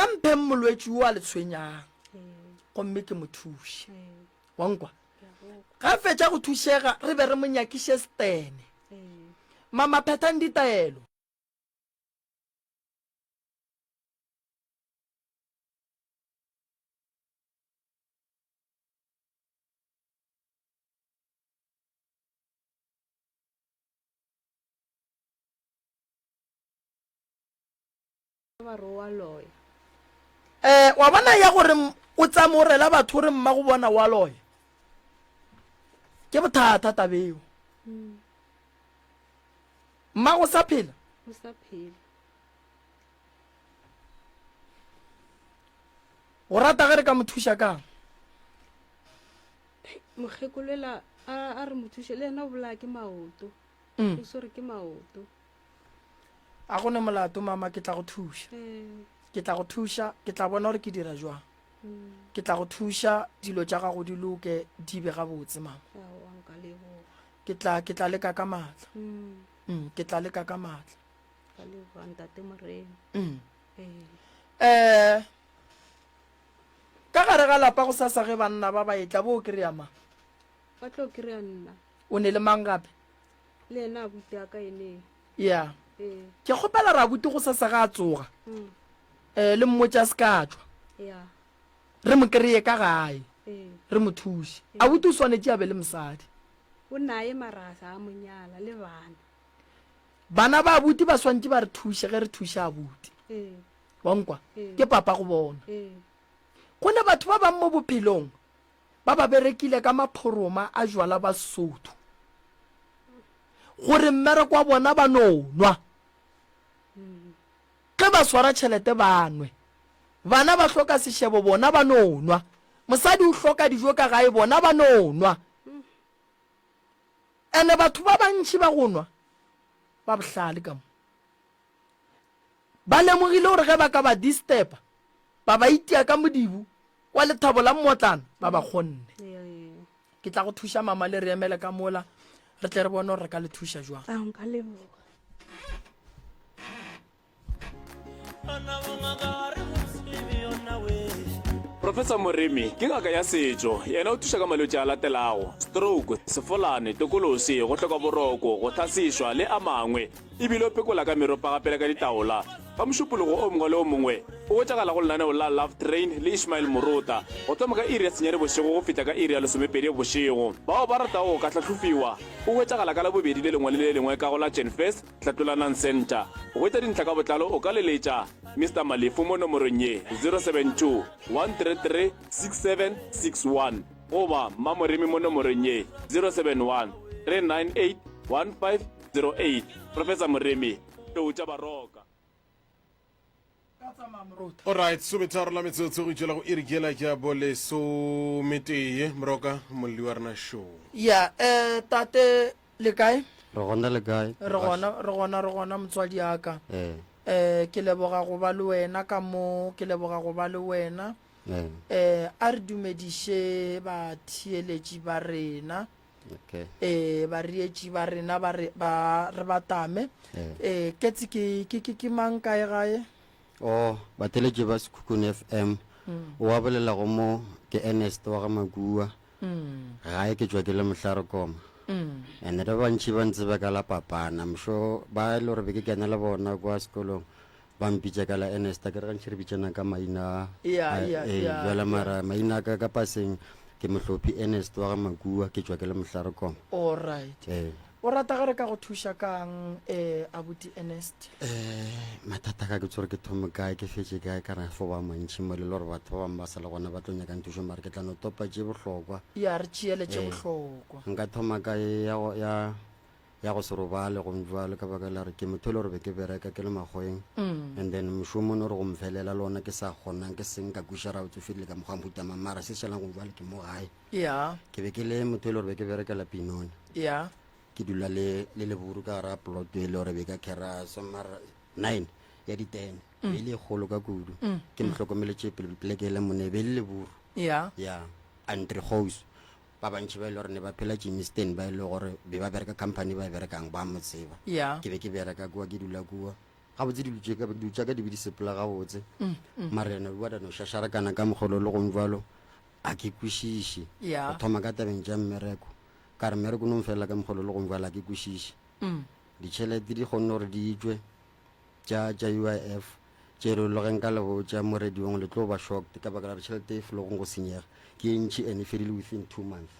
Nna mpheng molwetši wo a le tshwenyang gomme ke mo thuše. Wa nkwa? Ga fetša go thušega re be re mo nyakiše Stene. Mama phethang ditaelo. Ba re o a loya. Eh, wa bona ya gore o tsame o rela batho o re mma go bona wa loya. Ke bothata tabeo. Mm. Mma go sa phela? O sa phela. O rata ge re ka mo thuša kang? Mokgekolela a re mo thuše le yena o bolaya ke maoto. Mm. O swere ke maoto. A go ne molato mama ke tla go thuša. Mm. Ke tla go thuša, ke tla bona gore ke dira jwang. Mm. Ke tla go thuša dilo tša gago di loke di be gabotse mama. Aowa nka leboga. Ke tla ke tla leka ka maatla. Mm. Mm, ke tla leka ka maatla. Ka leboga ntate Morena. Mm. Ee. Eh ka gare ga lapa go sasa ge banna ba ba etla bo kry-a mang? Ba tlo kry-a nna. O ne le mang gape? Le yena abuti a ka ene. Ya. Ee. Ke kgopela re abuti go sasa ga a tsoga. Mm. Eh le mmotša a se ka tšwa. Ya. Re mo kry-e ka gae. Ee. Re mo thuše. Abuti o swanetše a be le mosadi. O naye mara a sa mo nyala le bana. Bana ba abuti ba swantše ba re thuše ge re thuša abuti. Ee. Wa nkwa? Ee. Ke papa go bona. Ee. Go ne batho ba bang mo bophelong ba ba berekile ka maphoroma a jwala ba Sotho gore mmereko wa bona ba no nwa. Ge ba swara tšhelete ba nwe. Bana ba hloka sešebo bona ba no nwa. Mosadi o hloka dijo ka gae bona ba no nwa. Ene batho ba bantši ba go nwa ba bohlale ka mo. Ba lemogile gore ge ba ka ba disturba, ba ba itia ka modibu wa lethabo la mmotlana, ba ba kgonne. Ke tla go thuša mama le re emele ka mola, re tle re bone gore re ka le thuša jwang. A nka leboga. Professor Moremi ke ngaka ya setšo. Yena o thuša ka malwetši a latelago, stroke, sefolane, tokolosi, go hloka boroko, go hlasišwa le a mangwe. E bile o phekola ka meropa gape le ka ditaola. Ka Mošupologo o mongwe le o mongwe o hwetšagala go lenaneo la Love Train le Ishmael Morota go thoma ka iri ya senyane bošego go fihla ka iri ya lesomepedi bošego. Bao ba ratago go ka hlahlofiwa o hwetšagala ka Labobedi le lengwe le le lengwe ka go la Genfest Hlatlolanang Centre. Go hwetša dintlha ka botlalo o ka leletša Mister Malefu mo nomorong ye, 072 133 6761 goba Mma Moremi mo nomorong ye, 071 398 1508. Professor Moremi, Tlou tša Baroka. Alright, sometharo la metsotso go itšwela go iri ke yela ke ya bolesometee. Moroka, molli wa rena show. Ya, eh, tate Le kae? Re gona le kae? Re gona, re gona, re gona motswadi ya ka. Ee. Eh, ke leboga go ba le wena ka mo, ke leboga go ba le wena. Ee. Eh, a re dumediše batheeletši ba rena. Okay. Eh, bareetši ba rena ba re ba re batame. Ee. Eh, Ketsi ke ke ke ke mang kae gae? Oh, batheeletši ba Sekhukhune FM. O a bolelago mo ke Ernest wa ga Makua. Gae ke tšwa ke le mohlarekoma. And ba bantši ba ntseba ka la papana. I'm sure ba e le gore be ke kena le bona kwa sekolong ba mpitša ka la Ernest. Ke re gantši re bitšana ka maina Yeah, a- yeah, ee, yeah, bjale yeah. mara maina a ka ka paseng ke Mohlophi Ernest wa ga Makua, ke tšwa ke le mohlarekoma. All right. Ee. O rata ge re ka go thuša ka'ng, eh, abuti Ernest? Eh, mathata ka ke tsore ke thome kae ke fetše kae ka re fo ba mantši mo le gore batho ba bangwe ba sa le gona ba tlo nyakang thušo mare ke tla no topa tše bohlokwa. Ya, re tšeele tše Ee, bohlokwa. nka thoma ka ye ya go, ya, ya go se robale gomme bjalo ka baka la gore ke motho e le gore be ke bereka ke le makgoweng and then mošomo o no re go mfelela le ona ke sa kgonang ke seng ka kweša ra o tsofedile ka mokgwa mohuta mang mara se šalang go bjale ke mo gae. Ya. Ke be ke le motho e le gore be ke berekela Pinone. Ya. Ke dula le le leburu ka gara plot e le gore be ka khera somara nine ya ditene. Mm. Be e le e kgolo ka kudu. Mm. Ke mo hlokomeletše pele pleke e le mone be e le leburu. Ya. Ya. Andre Gous. Ba bantši ba e le gore ne ba phela Germiston ba e le gore be ba bereka company ba e berekang ba mo tseba. Ya. Ke be ke bereka kua ke dula kua. Gabotse dilo tše ka dilo tša ka di be di sepela gabotse. Mara yena o no šašarakana ka mokgwa le gong jwalo a ke kwešiše. Go thoma ka tabeng tša mmereko. Ka re mmereko no mfelela ka mokgwa le gong jwalo a ke kwešiše. Ditšhelete di kgonne gore di tšwe tša tša UIF tše re le ge nka le botša mo radiong le tlo ba shocked ka baka la gore tšhelete e flogong go senyega ke e ntši and e fedile within 2 months.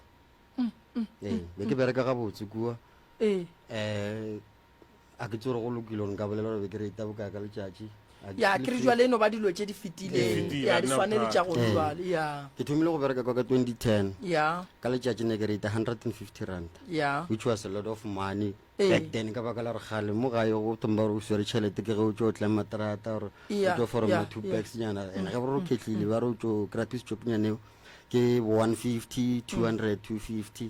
Ee, be ke bereka gabotse kua. Ee. Eh a ke tsore go lokile gore nka bolela gore be ke rata bokae ka letšatši. A ke Ya feel ke re free. jwale e no ba dilo tše di fetileng. Fetile, Ya ha di di na swanele tša bothata. go Ee. jwale. Ya. Ke thomile go bereka kwa ka 2010. Ya. Ka letšatši ne ke rata 150 rand. Ya. Which was a lot of money Ee. back then ka baka la gore kgale mo gae go thoma ba re o swere tšhelete ke ge o tšo tlema terata gore o Ya, tšo foroma ya, two ya. packs nyana and ge ba re o khetlile ba re o tšo kry-a piece chop nyana eo ke 150 200 250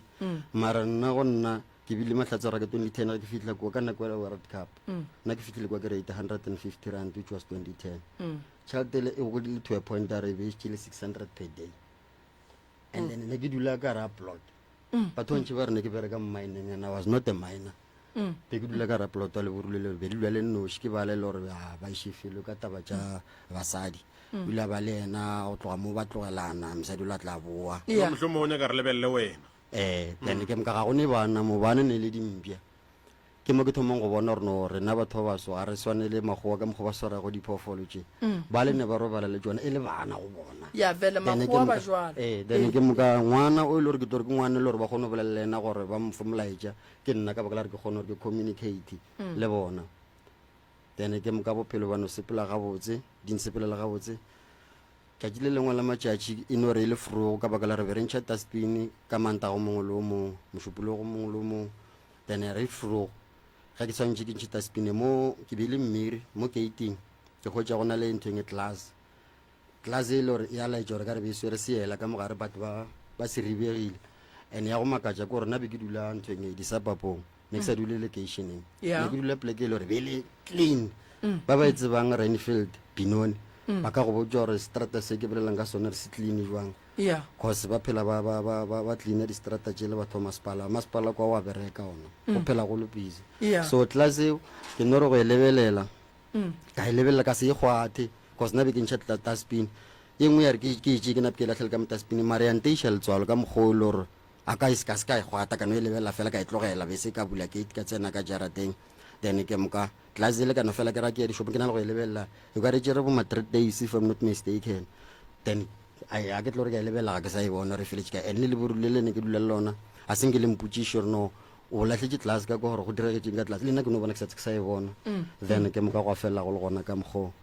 mara nna go nna ke bile mahlatse gore ka 2010 ge ke fihla kua ka nako ya world cup nna ke fihlile kwa ke rate 150 rand which was 2010 tšhelete ele e godile to a point a re e be e le 600 per day and then ne ke dula ka ra plot batho bantši ba re ne ke bereka mineng and i was not a miner be ke dula ka ra plot le borulelo be dula le nnoši ke bale le gore a ba iše felo ka taba tša basadi o ile a ba le yena go tloga mo ba tlogelana mosadi o la tla boa Yeah. mohlomongwe o nyaka re lebelele wena um then ke moka ga go ne bana mo bana ne le dimpša ke mo ke thomong go bona gore no rena batho ba baso ga re swane le makgowa ka mokgwa ba swarago diphoofolo tše ba le ne ba robala le tšona e le bana go bona Ya vele Then ke makgowa ba moka- jwalo. ee then ke moka ngwana o e le gore ke tlo re ke ngwana e le gore ba kgone go bolela le ena gore ba mo fe molaetša ke nna ka baka la gore ke kgone gore ke communicate le bona then ke moka bophelo ba no sepela gabotse di nsepelela gabotse Tšatši le lengwe la matšatši e no re e le frogo ka baka la re be re ntšha dustbin ka Mantaga o mongwe le o mongwe, Mošupologo o mongwe le o mongwe, then re frogo. Ge ke swanetše ke ntšhe dustbin mo ke beile mmiri mo gating ke hwetša go na le ntho e glass. Glass e le gore e a laetša gore ka re be e swere seela ka mogare but ba ba se ribegile. And ya go makatša ke gore nna be ke dula nthong e di-suburbong. Ne ke sa dule lekeišeneng. Yeah. Ne ke dula poleke e le gore be e le clean. Ba ba e tsebang Renfield, Benoni, ba ka go botša gore seterata se ke bolelang ka sone re se clean jwang. Yeah. Cause ba phela ba ba ba ba ba cleana distrata tše le batho ba masepala. Masepala kwa wa bereka ona. Go phela go le busy. Yeah. So class eo ke no re go e lebelela. Ka e lebelela ka se e kgwathe cause nna be ke ntšha dustbin. E nngwe ya re ke ke e tšee ke nape ke e lahlele ka mo dustbin mara ya nteiša letswalo ka mokgwa o e le gore a ka e se ka se ka e kgwata ka no e lebelela fela ka e tlogela be se ka bula gate ka tsena ka jarateng then ke moka Glass e le ka no fela ke ra ke ya dishopong ke na le go e lebelela e ka re tšere bo ma three days if I'm not mistaken then a ke tlo re ka e lebelela ga ke sa e bona re feletše ka and le leburu le le ne ke dula le lona a se nke le mpotšiše gore no o lahletše glass ka kwa gore go diragetšeng ka glass le nna ke no bona ke sa ke sa e bona then ke moka gwa felela go le gona ka mokgwa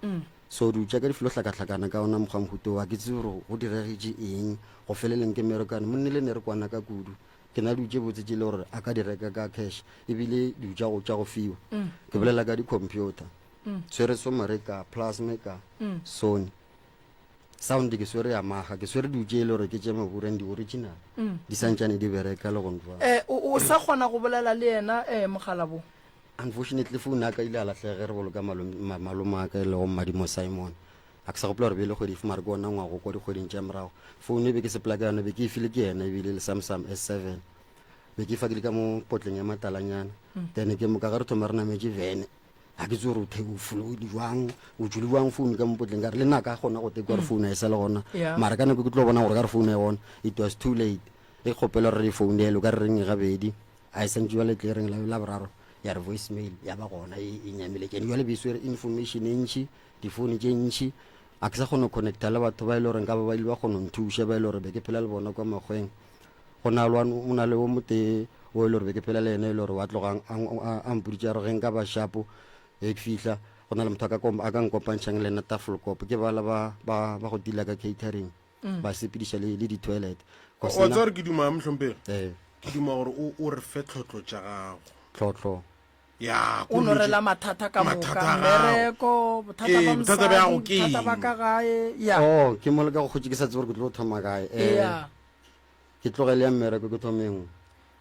so di tša ka di filo hlakahlakana ka ona mokgwa mohuto wa ke tsebe gore go diragetše eng go feleleng ke merekane monne le ne re kwana ka kudu Ke na le dilo tše botse tše e le gore a ka di reka ka cash ebile dilo tša go tša go fiwa. Ke bolela ka di-computer. Swere Somare ka, Plasma ka, Sony. Sound ke swere Yamaha, ke swere dilo tše e le gore ke tše maburu and di-original. Di santšane di bereka le gone jwale. Eh, o, o sa kgona go bolela le yena eh, mogalabo? Unfortunately phone ya ka ile ya lahlega ge re boloka malome, ma, malome wa ka e lego Mmadimo Simon. Ga ke sa gopola gore be e le kgwedi efe mare ke ona ngwago kwa dikgweding tša morago. Founu e be ke sepela ka yona be ke e file ke yena ebile le Samsung S7. Be ke e fakile ka mo potleng ya matalanyana. Then ke moka ge re thoma re nametše vene ga ke tsebe gore o the o folo jwang o tšwile jwang founu ka mo potleng ka re le nna ka kgona go tekwa gore founu ga e sa le gona. Mara ka nako ke tlo bona gore ka re founu e gona it was too late. E kgopela gore re e founele o ka re reng gabedi a e santše jwale tle reng la boraro ya re voice mail ya ba gona e e nyamile ke jwale be e swere information e ntši difounu tše ntši a ke sa kgone go connecta le batho ba e le gore nka ba ba ile ba kgona go nthuša ba e le gore be ke phela le bona kwa makgweng go na le o na le o motee o e le gore be ke phela le yena e le gore wa tlogang a mpoditše a re ge nka ba shapo e ke fihla go na le motho a ka nkopantšhang le ena tafelkop ke bala ba ba ba go deala ka catering ba sepediša le le di-toilet wa tseba gore ke duma mohlomphegi ee ke duma gore o o re fe tlhotlo tša gago tlhotlo Ya, O no rela mathata ka moka, mmereko, bothata ba mosadi, bothata ba ka gae, ya. Oh, ke mo le ka go kgotše ke sa tsebe gore ke tlo thoma kae. Eh, Ya. ke tlogele ya mmereko ke thome e nngwe.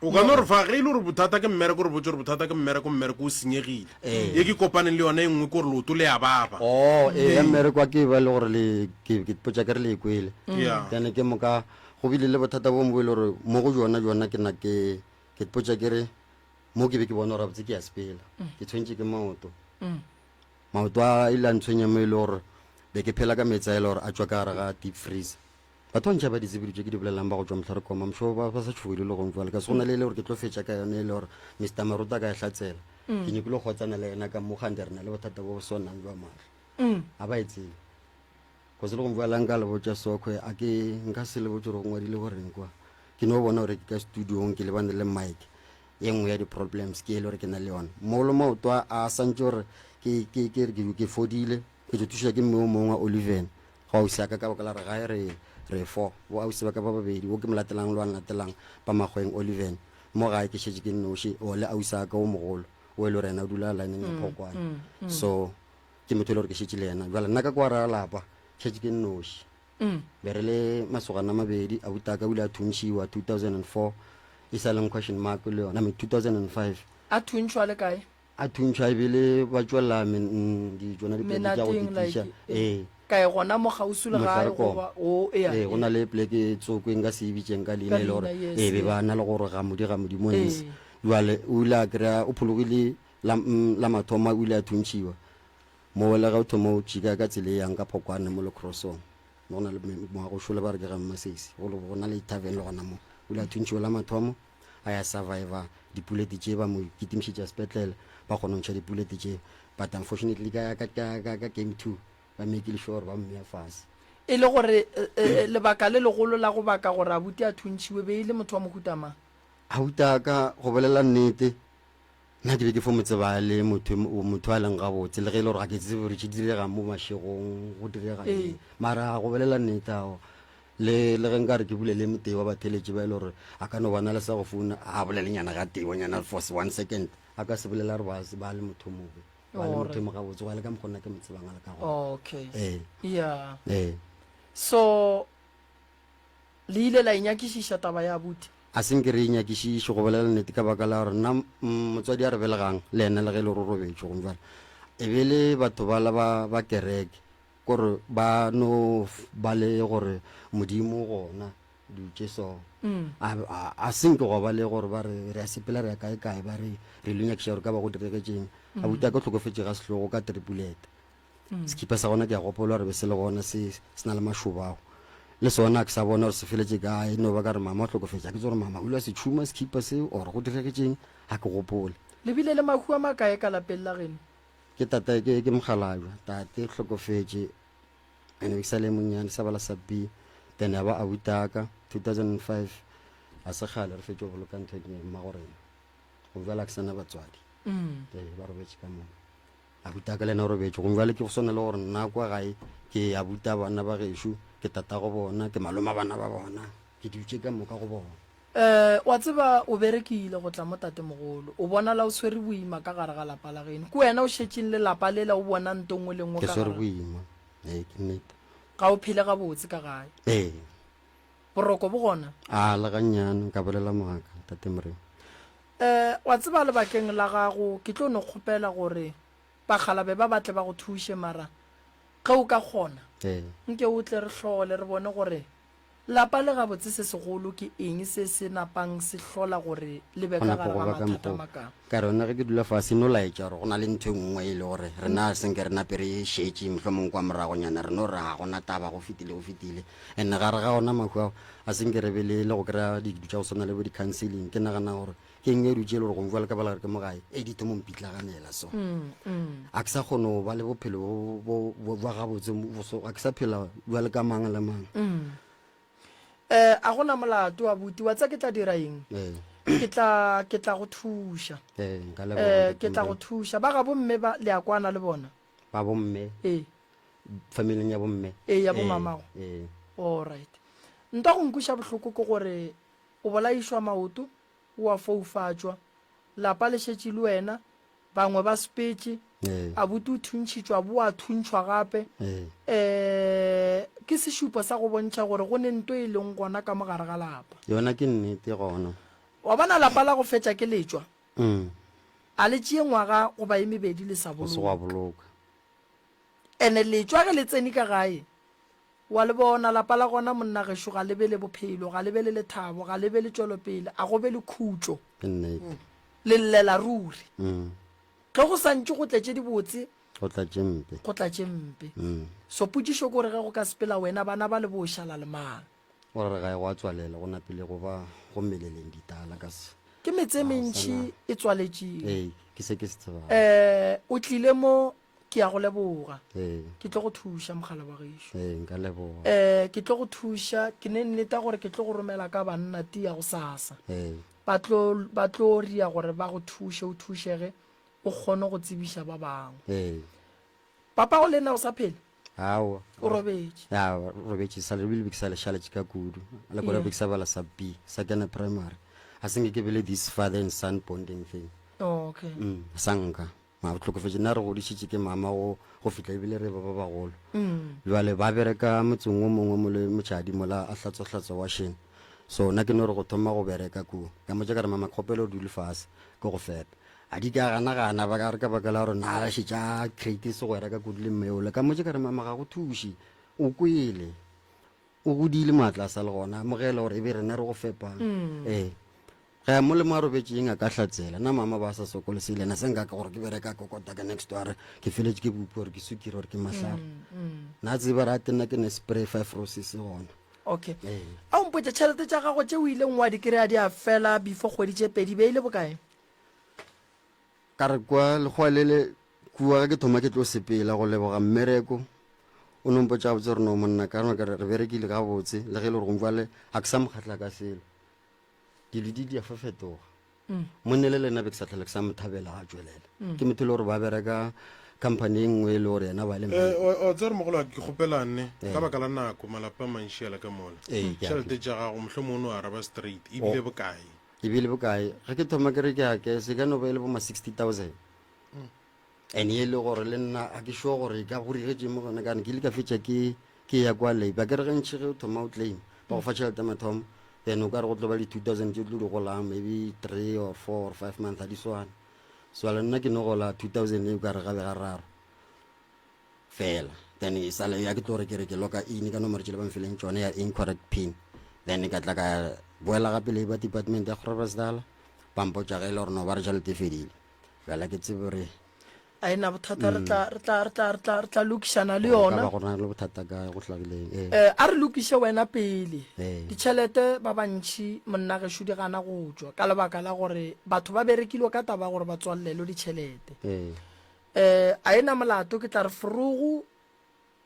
O ka no re fa ge e le gore bothata ke mmereko, re botse gore bothata ke mmereko, mmereko o senyegile. Ye ke kopaneng le yona e nngwe ke gore leoto le a baba. Oh, ee, ya mmereko a ke ba e le gore le, ke, ke ipotša ke re le e kwele. Ya. Then ke moka go bile le bothata bo bongwe bo e le gore mo go bjona bjona ke na ke, ke ipotša ke re, Mo ke be ke bona gore gabotse ke a sepela, ke tshwentše ke maoto. Maoto a ile a ntshwenya mo e le gore be ke phela ka meetse a e le gore a tšwa ka gare ga deep freezer. Batho ba ntši ba di tsebe dilo tše ke di bolelang ba go tšwa Mohlarekoma, I'm sure ba ba sa tšhogile le gong jwale. Ka se go na le e le gore ke tlo fetša ka yone e le gore Mister Maruta a ka e hlatsela. Ke nyakile go kgotsana le yena ka mo kgante re na le bothata bo bo swanang jwa mahlo. A ba e tsebe. Cause le gong jwale nka le botša sokhwe a ke nka se le botše gore go ngwadile goreng kwa. Ke no bona gore ke ka studiong ke lebane le mic. Ye nngwe ya di-problems ke e le gore ke na le yona. Molo maoto a a santše gore ke ke ke ke ke fodile ke tlo thušwa ke mme o mongwe Oliven go ausi ya ka ka baka la re gae re re fo bo ausi ba ka ba babedi wo ke mo latelang le wa nlatelang ba makgweng Oliven mo gae ke šetše ke nnoši o le ausi ya ka o mogolo o e le gore yena o dula lineng ya Phokwane so ke motho e le gore ke šetše le yena jale nna ka kwa ra lapa šetše ke nnoši be re le masogana a mabedi abutaka o ile a thuntšhiwa 2004 e sa leng question mark le yona I mean 2005 a thuntšhwa le kae a thuntšhwa ebile ba tšwelela tsona dipleke tša go ditiša ee kae gona mo kgauswi le gae goba o ea ee go na le pleke tsoko e nka se e bitseng ka leina e le gore ee be ba na le gore gamodi gamodi mo nse jale o ile a kry-a o phologile La, mm, la mathomo o ile a thuntšhiwa. Mo le ge o thoma o tšika ka tsela e yang ka Phokwane mo Lecrossong, mo go na le moago šole ba re ke ga Mmasesi, go go na le tavern le gona mo. O ile a thuntšhiwa la mathomo, a ya survivor dipulete tše ba mo kitimišetša sepetlele, ba kgona go ntšha dipulete tše. But unfortunately ka, ka, ka, ka, ka game 2 ba mekile sure ba mmea fase. E le gore e, e, lebaka le legolo la go baka gore abuti a thuntšhiwe be e le motho wa mohuta mang? Abuti a ka, go bolela nnete, Nna ke be ke fo mo tseba e le motho motho a leng gabotse le ge e le gore ga ke tsebe gore tše diregang mo mašegong go direga eng mara go bolela nnete ao le le ge nka re ke bulele motee wa batheletši ba e le gore a ka no bana le sa go founa a bolelenyana ga teonyana for one second a ka se bolela gore ba ba le motho mobe ba le motho mo gabotse go ya le ka mokgwa nna ke mo tsebang a le ka gona okay ee yeah ee so Le ile la e nyakišiša taba ya abuti? A se nke re e nyakišiše, go bolela nnete, ka baka la gore nna motswadi a re belegang le yena le ge e le gore o robetše gomme bjale e be le batho bala ba, ba kereke, kore ba no ba le gore Modimo o gona, dilo tše so. A, a, a se nke gwa ba le gore ba re re a sepela re ya kae kae, ba re re ilo nyakiša gore ka ba go diregetšeng. Abuti a ka o hlokofetše ga sehlogo ka tripulete. Sekhipa sa gona ke a gopola gore be se le gona se se na le mašoba ao. Le sona ke sa bona gore se feletše kae, no ba ka re mama o hlokofetše. Ga ke tsebe gore mama o ile a se tšhuma sekhipa seo or go diregetšeng, ga ke gopole. Le bile le mahu a makae ka lapeng la geno? Ke tate, ke, ke mokgalabje. Tate o hlokofetše and be ke sa le monnyane, sa bala sa B. Then ya ba abutaka, 2005, ga se kgale re fetše go boloka ntho e ke mmago rena. Go bjala ke sa na batswadi. Ee, ba robetše ka moo. Abutaka le yena o robetše. Gomme bjale ke go swana le gore nna kwa gae ke abuta bana ba gešo, ke tatago bona, ke maloma bana ba bona, ke dutše ka moka go bona. Eh, wa tseba o berekile go tla mo tatemogolo. O bonala o swere boima ka gare ga lapa la geno. Ke wena o šetšeng le lapa lela o bona nto nngwe le nngwe Ke ka swere gare. boima. Ee, ke nnete. Ga o phele gabotse ka gae. Ee. Boroko bo gona? A, le gannyane, nka bolela maaka, Tate Moremi. Eh, wa tseba lebakeng la gago ke tlo no kgopela gore bakgalabe ba ba tle ba go thuše, mara ge o ka kgona, Ee. nke o tle re hlole re bone gore lapa le gabotse se segolo ke eng se se napang se hlola gore le be Go ka napa gare go ga ba ka mathata mokgo. makang. Ka re yona ge ke dula fase e no laetša gore go na le ntho e nngwe e le gore rena se nke re nape re e šetše mohlomong kwa moragonyana re no re ga gona taba go fetile go fetile. And gare ga ona mahu ao a se nke re be le le go kry-a dilo tša go swana le bo di-counseling ke nagana gore ke eng e dutše e le gore gongwe jwale ka bala gore ke mo gae e di thomo mpitlaganela so a ke sa kgone go ba le bophelo bwa gabotse ga ke sa phela jwale ka mang le mang um a gona molato abuti wa tsa ke tla dira eng ke tla ke tla go thuša um ke tla go thuša ba ga bomme ba le a kwana le bona ba bomme ee familing ya bomme ee ya bomamago ee all right nto go nkweša bohloko ke gore o bolaišwa maoto o a foufatšwa lapa le šetše le wena bangwe ba sepetše ee abuti o thuntšhitšwa bo a thuntšhwa gape ee um ke sešupo sa go bontšha gore go ne nto e leng gona ka mogare ga lapa yona ke nnete gona wa bona lapa la go fetša ke letšwa mm a le tšee ngwaga goba e mebedi le sa go se gwa boloka boloka Ene letšwa ge le tsene ka gae, wa le bona, lapa la gona monna gešo ga le be le bophelo, ga le be le lethabo, ga le be le tšwelopele, a go be le khutšo. Ke nnete. Le llela ruri. Mm. Ge go sa ntše go tletše dibotse, Go tla tše mpe. Go tla tše mpe. So potšišo ke gore ge go ka sepela wena bana ba le bo šala le mang? O re gae gwa tswalela go napile go ba go meleleng ditala ka se. Ke metse e mentši e tswaletšeng. Ee, ke se ke se tsebago. Eh, o tlile mo ke ya go leboga. Ee. Ke tlo go thuša mogala wa gešo. Ee, nka leboga. Eh, ke tlo go thuša, ke ne nneta gore ke tlo go romela ka banna tia go sasa. Ee. Ba tlo ba tlo ria gore ba go thuše o thušege o kgone go tsebiša ba bangwe. Ee. Papago le nna o sa phela? Aowa. O robetše? Ya, robetše sa le bile ke sa le šaletše ka kudu. Le kore be ke sa bala sa B, sa kena primary. A se nke ke bele this father and son bonding thing. Oh, okay. Mm, sa nka. Ma tlhokofetše nna re godišitše ke mama go go fihla ebile re ba ba bagolo. Mm. Jwale ba bereka motseng o mongwe mo le motšhadi mola a hlatswa hlatswa washing. So nna ke no re go thoma go bereka kua. Ka mmotša ka re mama ke kgopela o dule fase ke go fepe. A di ka gana gana ba ka re ka baka la gore na a šetše a create segwera ka kudu le mme ole. Ka mmotša ka re mama ga go thuše, o kwele, o godile maatla a sa le gona, amogela gore e be rena re go fepang. Ee. Ge a mo le mo a robetšeng a ka hlatsela. Na mama ba sa sokole se ile na se nka ka gore ke bereka kokota ka next door ke feletše ke bupi gore ke sukiri gore ke mahlare. Na tseba re ate nna ke ne spray five roses gona. Okay. Ee. A o mpotše tšhelete tša gago tše o ileng wa di kry-a di a fela before kgwedi tše pedi be e le bokae? Ka re kwa lekgowa lele kua ge ke thoma ke tlo sepela go leboga mmereko o no mpotša gabotse gore no monna ka re re berekile gabotse le ge e le gore gong jwale ga ke sa mo kgatla ka selo dilo di di a fa fetoga mm. monne le lena be ke sa tlhole ke sa mo thabela ga tswelela mm. ke motho e le gore ba bereka company e nngwe e le gore yena ba le eh, o tsere mogolo wa ke kgopelane eh. ka baka la nako malapa a mantši ala ka mola eh, tšhelete tša gago mohlomongwe o no araba straight ebile oh. bokae E bile bokae? Ge ke thoma ke re ke a kese, e ka no ba e le bo ma 60,000. And e le gore le nna a ke sure gore e ka go rigetše mo gona kane ke ile ka fetša ke ke ya kwa labor. Ke re gantši ge o thoma o claim ba go fa tšhelete ya mathomo then o ka re go tlo ba le 2000 tše o tlo di golang maybe 3 or 4 or 5 months ga di swane. So le nna ke no gola 2000 eo ka re gabe gararo. Fela then e sale ya ke tlo re ke re ke loka in ka nomoro tšele ba mfileng tšone ya incorrect pin then ka tla ka boela gape labor department ya Groblersdal ba mpotša ge e le gore no ba re tšhelete e fedile bjale ke tsebe gore a e na bothata re tla re tla re tla re tla re tla lokišana le ka yona ba go na le bothata ka go hlagileng ee Eh, a re lokiše wena pele Ee. ditšhelete ba bantšhi monna gešo di gana go tšwa ka lebaka la gore batho ba berekilwe ka taba ya gore ba tswalelwe ditšhelete ee Eh, a e na molato, ke tla re forogo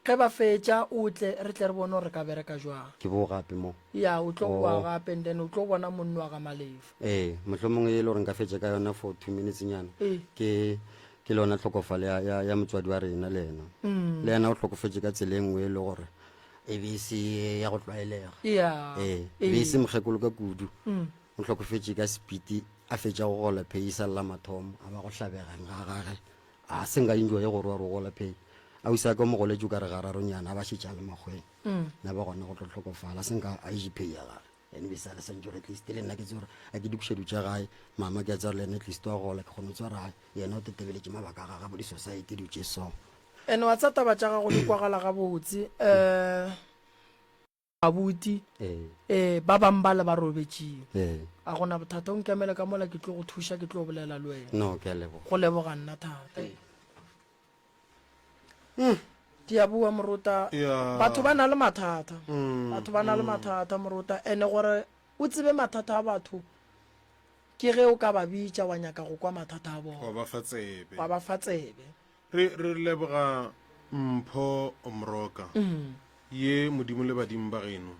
ge ba fetša o tle re tle re bone gore re ka bereka jwang. Ke bo gape mo. Ya, o tlo boa Oh. gape and then o tlo bona monno wa ga Malefa. Ee, mohlomongwe e le gore nka fetša ka yona for two minutes nyana. Ee. Ke ke le yona tlhokofalo ya, ya, ya motswadi wa rena le yena. Mm. Le yena o hlokofetše ka tsela e nngwe e le gore e be e se ya go tlwaelega. Ya. Ee, e be e se Ee. mokgekolo ka kudu. Mm. O hlokofetše ka sepiti a fetša go gola pay e sa le la mathomo a ba go hlabegang ga gage a se nka enjoye gore wa re o gola pay ausi a ka o mo goletše o ka re gararonyana a ba šetše a le makgweng na ba gona go tlo hlokofala a se nka a eje pay ya gage ene be sa le santse gore at least le nna ke tse gore a ke dikušedu tša gae mama ke a tsa gore le ene at least wa gola ke kgone go tswa rae yena o tetebeletše mabaka a gage bo di-society dilo tše so Ene wa tsa taba tša gago di kwagala gabotse um Abuti, Ee. Ee, ba bang bale ba robetšeng. Ee. A gona bothata, o nkemele ka mola ke tlo go thuša, ke tlo bolela le wena. No, ke a leboga. Go leboga nna thata. Mm. Di a bua morota. Yeah. Batho ba na le mathata. Mm, Batho ba na le mathata morota. Ene gore o tsebe mathata a batho ke ge o ka ba bitša wa nyaka go kwa mathata a bona. Wa ba fa tsebe. Wa ba fa tsebe. Re, re leboga Mpho Mroka, ye Modimo le badimo ba geno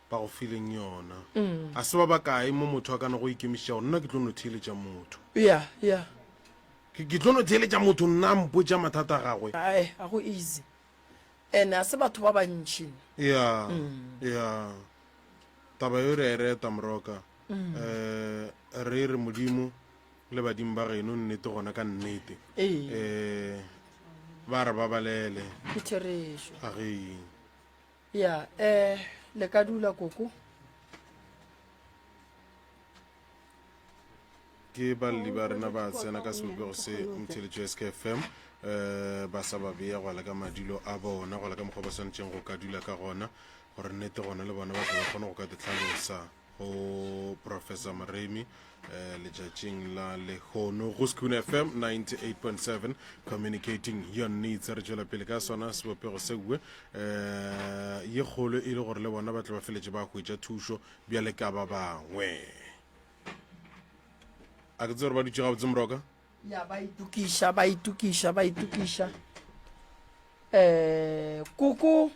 ba go fileng yona. A se ba bakae mo motho a ka no go ikemišetša gore nna ke tlo no theeletša motho. Ya, ya. Ke, ke tlo no theeletša motho nna a mpotša mathata a gagwe. Ae, ga go easy. And a se batho ba bantši. Ya, ya. Taba yeo re a e reta, Mroka. Eh, re re Modimo Le badimo ba geno nnete gona ka nnete. Ee. Eh, ba re babalele. Ke therešo. A ge. Ya, eh, le ka dula koko. Ke balli ba rena ba tsena ka sebopego se motheletšo ya SKFM eh ba sa ba beya go la ka madilo a bona go la ka mokgwa ba swanetšeng go ka dula ka gona gore nnete gona le bona ba tle ba kgone go ka ditlhalosa. Go Professor Moremi eh, letšatšing la lehono go Sekhukhune FM 98.7 communicating your needs. Re tšwela pele ka sona sebopego seuwe eh, ye kgolo e le gore le bona ba tle ba feletše ba hwetša thušo bjale ka ba bangwe. A ke tsebe gore ba dutše gabotse Moroka? Ya ba itokiša, ba itokiša, ba itokiša. Eh, koko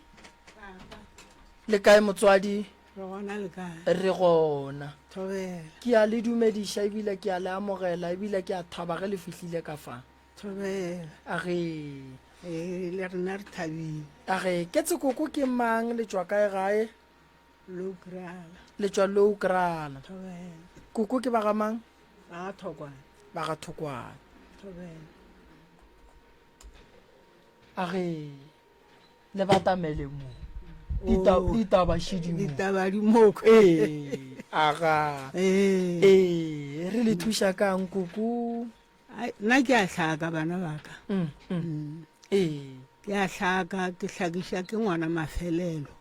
le kae motswadi? Re gona le kae? Re gona. Thobela. Ke a le dumediša ebile ke a le amogela ebile ke a thaba ge le fihlile ka fa. Thobela. A ge. Ee, le rena re thabile. A ge, ke tse koko ke mang le tšwa kae gae? Loukrala. Le tšwa Loukrala. Thobela. Koko ke ba ga mang? Ba ga Thokwane. Ba ga Thokwane. Thobela. A ge le batamele mo. Oh. Ditaba šidi mo. Ditaba di mo. Ee, aga. Ee. Ee, re le thuša kang koko? Ai, nna ke a hlaka bana ba ka. Mm, mm. mm. Ee. Ke a hlaka, ke hlakiša ke ngwana mafelelo.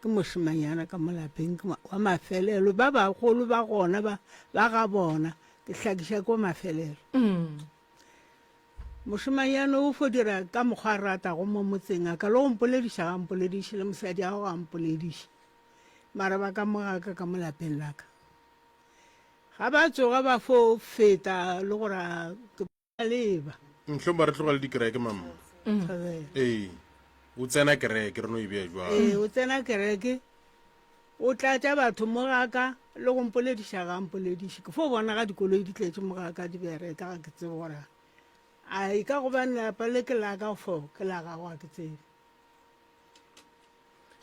Ke mošemanyana ka mo lapeng, ke wa mafelelo. Ba bagolo ba gona ba ba ga bona, ke hlakiša ke wa mafelelo. Mm. Mošemanyana o fo dira ka mokgwa a ratago mo motseng, a ka le go mpolediša ga mpolediše, le mosadi wa gagwe ga mpolediše. Mara ba ka mo ga ka ka mo lapeng la ka. Ga ba tsoga ba fo feta le gore ke leba. Mohlomong ba re tlogele dikereke mama. Thobela. Ee, o tsena kereke re no e bea jwalo. Ee, o tsena kereke, o tlatša batho mo ga ka le go mpolediša ga mpolediše. Ke fo bona ga dikoloi di tletše mo ga ka di bereka ga ke tsebe gore a e ka gobane lapa le ke la ka fo ke la gago ga ke tsebe.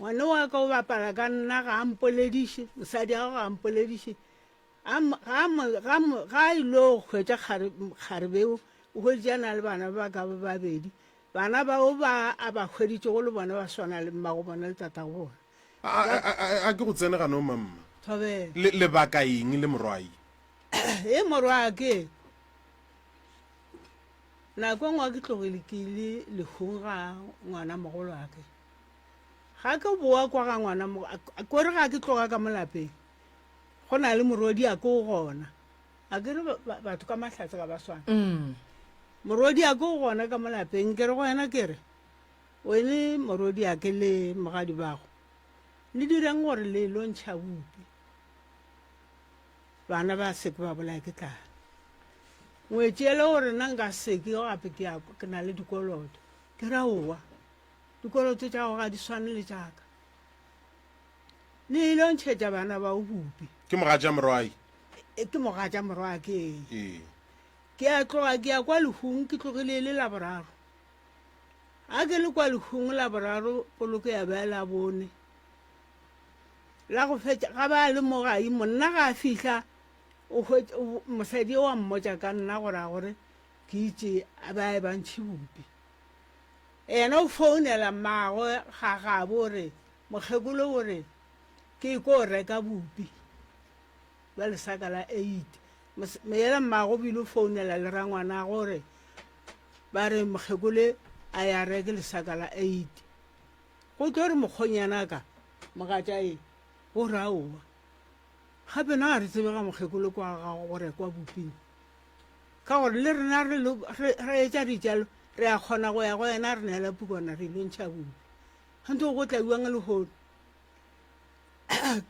Ngwane wa ka o bapala ka nna ga a mpolediše, mosadi wa gagwe ga a mpolediše. Ga a ilo hwetša kgarebe o hweditše a na le bana ba ka ba babedi. Bana bao ba a ba hweditšego le bona ba swana le mmago bona le tatago bona. A ke go tsene ganong mamma. Thobela. Lebaka eng le morwayi? E morwake. Nako e nngwe ke tlogile ke ile lehung ga ngwana mogolwake. Ga ke boa kwa ga ngwana kore ga ke tloga ka mo lapeng go na le morwediake o gona. A ke re batho ka mahlatse ga ba swane. Mm. Morwediake o gona ka mo lapeng ke re go yena ke re wene morwediake le mogadi bago le direng gore le lo ntšha bupi bana ba seke ba bolaya ke tlala. Ngwetši ele gore nna nka seke gape ke ya ke na le dikoloto. Ke re aowa dikoloto tša gago ga di swane le tša ka. Le ile ntšhetša bana bao bupi. Ke mogatša morwai. E, ke mogatša morwake. Ee. Ke a tloga ke ya kwa lehung ke tlogile e le laboraro. A ke le kwa lehung laboraro poloko ya ba la bone. La go fetša ga ba le mo gae monna ga a fihla o hwetša mosadi o a mmotša ka nna gore a gore ke itše a ba e ba ntšhe bupi. Yena o founela mmagwe ga gabo o re, Mokgekolo o re ke ko reka bupi bja lesaka la eite. Yena mmagwe o bile o founela le rangwanagwe o re ba re mokgekolo a ya reke lesaka la eite. Go tlo re mokgonyanaka mogatša e o re aowa. Gape na ga re tsebe ga mokgekolo kwa ga go rekwa buping. Ka gore le rena re re etša ditšalo re a kgona go ya go yena re neela pukwana re ilo ntšha bupi. Ganthe go tla bjang lehono?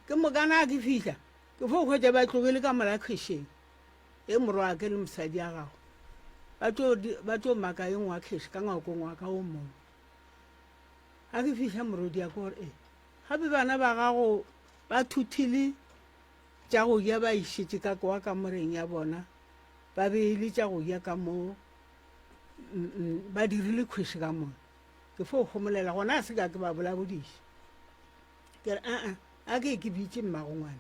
Ke mokana a ke fihla ke fo hwetša ba tlogile ka mola khwešeng e morwake le mosadi ya gagwe ba tlo ba tlo maka e nngwe khweshe ka ngwakong wa ka o mongwe. A ke fihla morodi ya ke gore e gape bana ba gago ba thuthile tša go ja ba išetše ka kwa kamoreng ya bona ba beile tša go ja ka mo ba dirile khweshe ka mo. Ke fo homolela gona a se ka ke ba bolabodiša. Ke re aa a ke ke bitše mmago ngwana.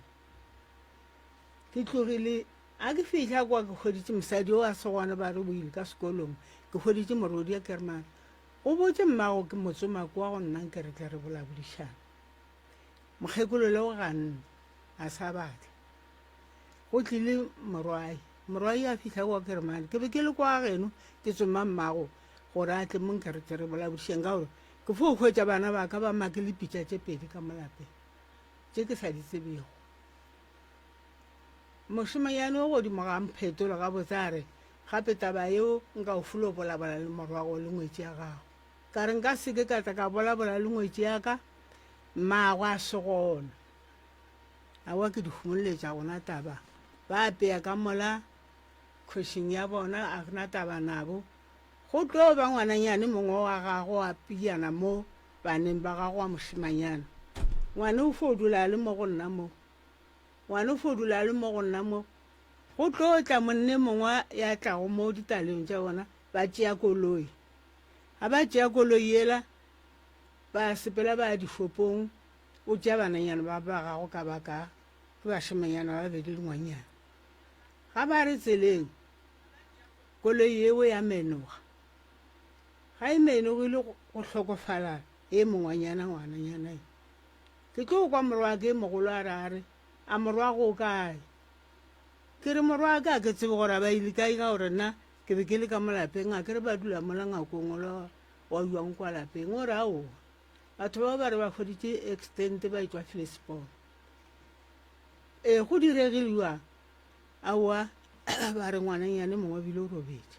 Ke tlogile a ke fihla kwa ke hweditše mosadi o a se gona ba re o ile ka sekolong. Ke hweditše morwedi ke re mara o botše mmago ke mo tsoma kwa go nna nke re tle re bolabodišane. Mokgekolo le o ganne a sa batla. Go tlile morwayi. Morwayi a fihla kwa ke re mane ke be ke le kwa geno ke tsoma mmago gore a tle mo nke re tle re bolabodišeng ka gore ke fo hwetša bana ba ka ba makele pitša tše pedi ka mo lapeng tše ke sa di tsebego. Mošemanyane o godimo ga mphetola gabotse a re, Gape taba yeo nka o fulo bolabola le morwago le ngwetši ya gago. Ka re nka se ke ka tla ka bolabola le ngwetši ya ka, mmagwe a se gona. Aowa ke di humoleletša gona taba. Ba apea ka mola khošing ya bona a na taba nabo. Go tlo ba ngwananyane mongwe wa gago wa pijana mo baneng ba gago wa mošemanyana. Ngwane o fo dula a le mo go nna mo. Ngwane o fo dula a le mo go nna mo. Go tlo tla monne mongwe ya tlago mo ditaleng tša bona ba tšea koloi. Ga ba tšea koloi yela ba sepela ba ya dishopong o tšea bananyana ba ba gago ka ba ka ke bašemanyana ba babedi le ngwanyana. Ga ba re tseleng koloi yeo ya menoga. Ga e menogile go hlokofala e mongwanyana ngwananyana e. Ke tlo kwa morwake e mogolo a re a re, A morwago o kae? Ke re morwake a ke tsebe gore a ba ile kae ka gore nna ke be ke le ka mo lapeng a ke re ba dula mola ngakong ola wa jwang kwa lapeng o re aowa batho bao ba re ba hweditše accident ba etšwa Flespor. Ee go diregile jwang? Aowa ba re ngwananyane mongwe bile o robetše.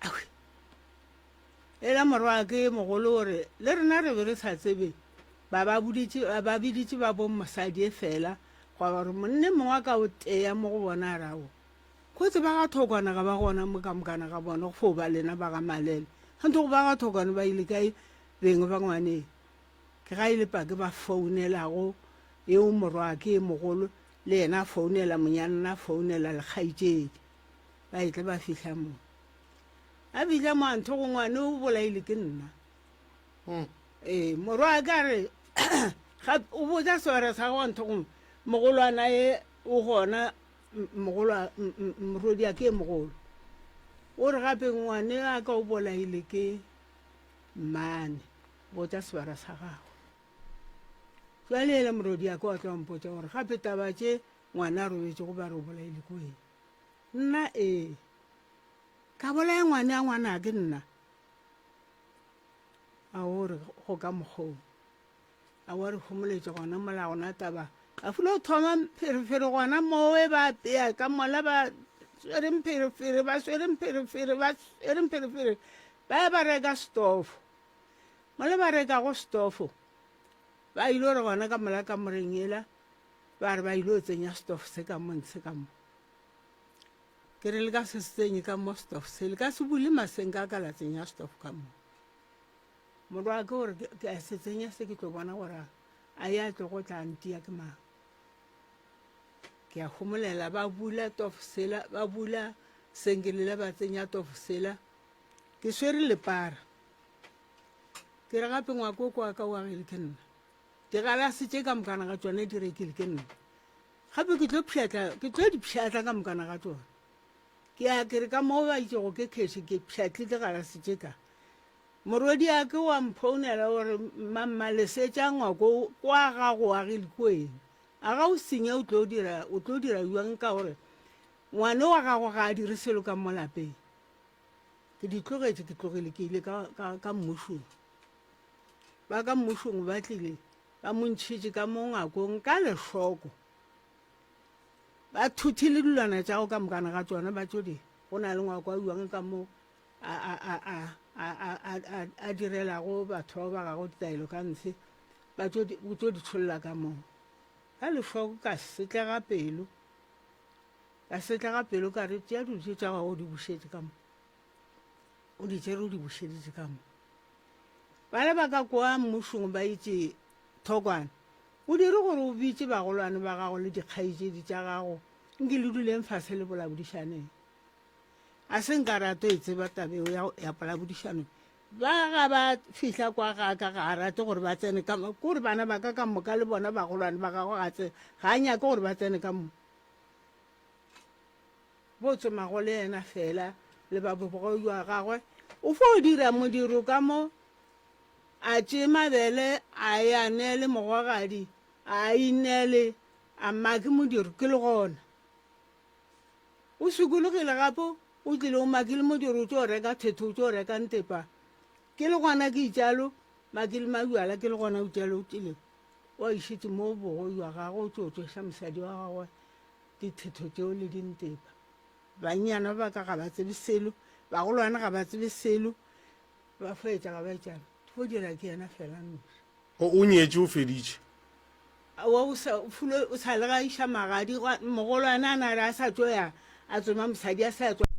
Awe. Ela morwake mogolo o re, Le rena re be re sa tsebe, ba ba boditše, ba biditše ba bong mosadi efela, gwa ba gore monne mongwe a ka o teya mo go bona a re, Aowa, kgotse ba ga Thokwana ga ba gona mo ka mokana ga bona, go fo ba lena ba ga Malele. Kganthe go ba ga Thokwana ba ile kae beng ba ngwaneng? Ke ga e le pake ba founelago eo morwake e mogolo, le yena a founela monyanna, a founela lekgaitšedi. Ba etle ba fihla mo. A fihla mo a ntho go ngwane o bolaile ke nna. Hmm. Ee, morwa a ka re ga o botsa swara sa go ntho go mogolwana e o gona mogolo morodi a ke mogolo. O re gape ngwane a ka o bolaile ke mmane botsa swara sa gago. Jwale ele morodi a ka wa tlo mpotsa gore gape taba tše ngwana a robetše go ba re o bolaile ko eng. Nna ee. Ka bolaya ngwane a ngwanake nna. A o re go ka mokgoo. A wa re homoletše gona mola gona taba. A fulo thoma mpherefere gona mowe ba apea ka mola ba swere mpherefere ba swere mpherefere ba swere mpherefere ba ya ba reka stofo. Mola ba rekago stofo ba ile re gona ka mola kamoreng yela ba re ba ile tsenya stofo se ka mo ntshe ka mo. Ke re le ka se se tsenye ka mo stove se, le ka se bule masenka a ka la tsenya stove ka mo. Morwa ke gore ke a se tsenya se ke tlo bona gore a ya tlo go tla ntia ke mang. Ke a homolela ba bula tof sela, ba bula senkelela ba tsenya tof sela. Ke swere lepara. Ke re gape ngwako kwa ka o agile ke nna. Digalase tše ka mokana ga tšona di rekile ke nna. Gape ke tlo pšhatla, ke tlo di pšhatla ka mokana ga tšona. Ke ya ke re ka mo ba itšego ke kheshe, ke pšhatlile galase tše ka. Morwediake wa mphounela o re, Mamma lesetša ngwako kwa ga go agile ko eng? A ga o senye o tlo dira, o tlo dira bjang ka gore ngwane wa gago ga a dire selo ka mo lapeng? Ke di tlogetše, ke tlogile ke ile ka, ka, ka mmušong. Ba ka mmušong ba tlile Ba mo ntšhitše ka mo ngakong ka lešoko. Ba thuthile dilwana tša go ka mokana ga tšona ba tšo di go na le ngwako a uang ka mo a, a, a, a, a, a, a, a, a direlago batho bao ba gago ditaelo ka ntshe ba tšo di, o tšo di tšholla ka moo. Ka lešoko ka setlega pelo, ka setlega pelo ka re tšea dilo tše tša gago o di bušetše ka mo. O di tšere o di bušeditše ka mo. Bale ba ka kwa mmušong ba itše, Thokwane, o dire gore o bitše bagolwane ba gago le dikgaetšedi tša gago, nke le duleng fase le bolabodišaneng. A se nka rato e tseba taba eo ya, ya polabodišano. Ba ga ba fihla kwa ga ka ga a rate gore ba tsene ka mo, kore bana ba ka ka moka le bona bagolwane ba gagwe ga tse, ga a nyake gore ba tsene ka mo. Bo tsomago le yena fela le ba bobogodi wa gagwe, o fo dira modiro ka mo, a tšee mabele a ye a neele mogogadi, a a inele, a make modiro, ke le gona. O sokologile gape, o tlile o makile modiro, o tšo reka thetho, o tšo reka ntepa, ke le gona ke itšalo, makile mabjala, ke le gona o tšalo, o tlile. O a išetše mo bogoyi wa gagwe o tšo tšweša mosadi wa gagwe dithetho tšeo le dintepa. Bannyana ba ka ga ba tsebe selo, bagolwane ga ba tsebe selo, ba fo etša ga ba etšana. Di fo dira ke yena fela noši. O, o nyetše o feditše? Aowa, o sa, Fulo o sa le ga iša magadi, mogolwane a na re a sa tšo ya a tsoma mosadi a sa tšwa.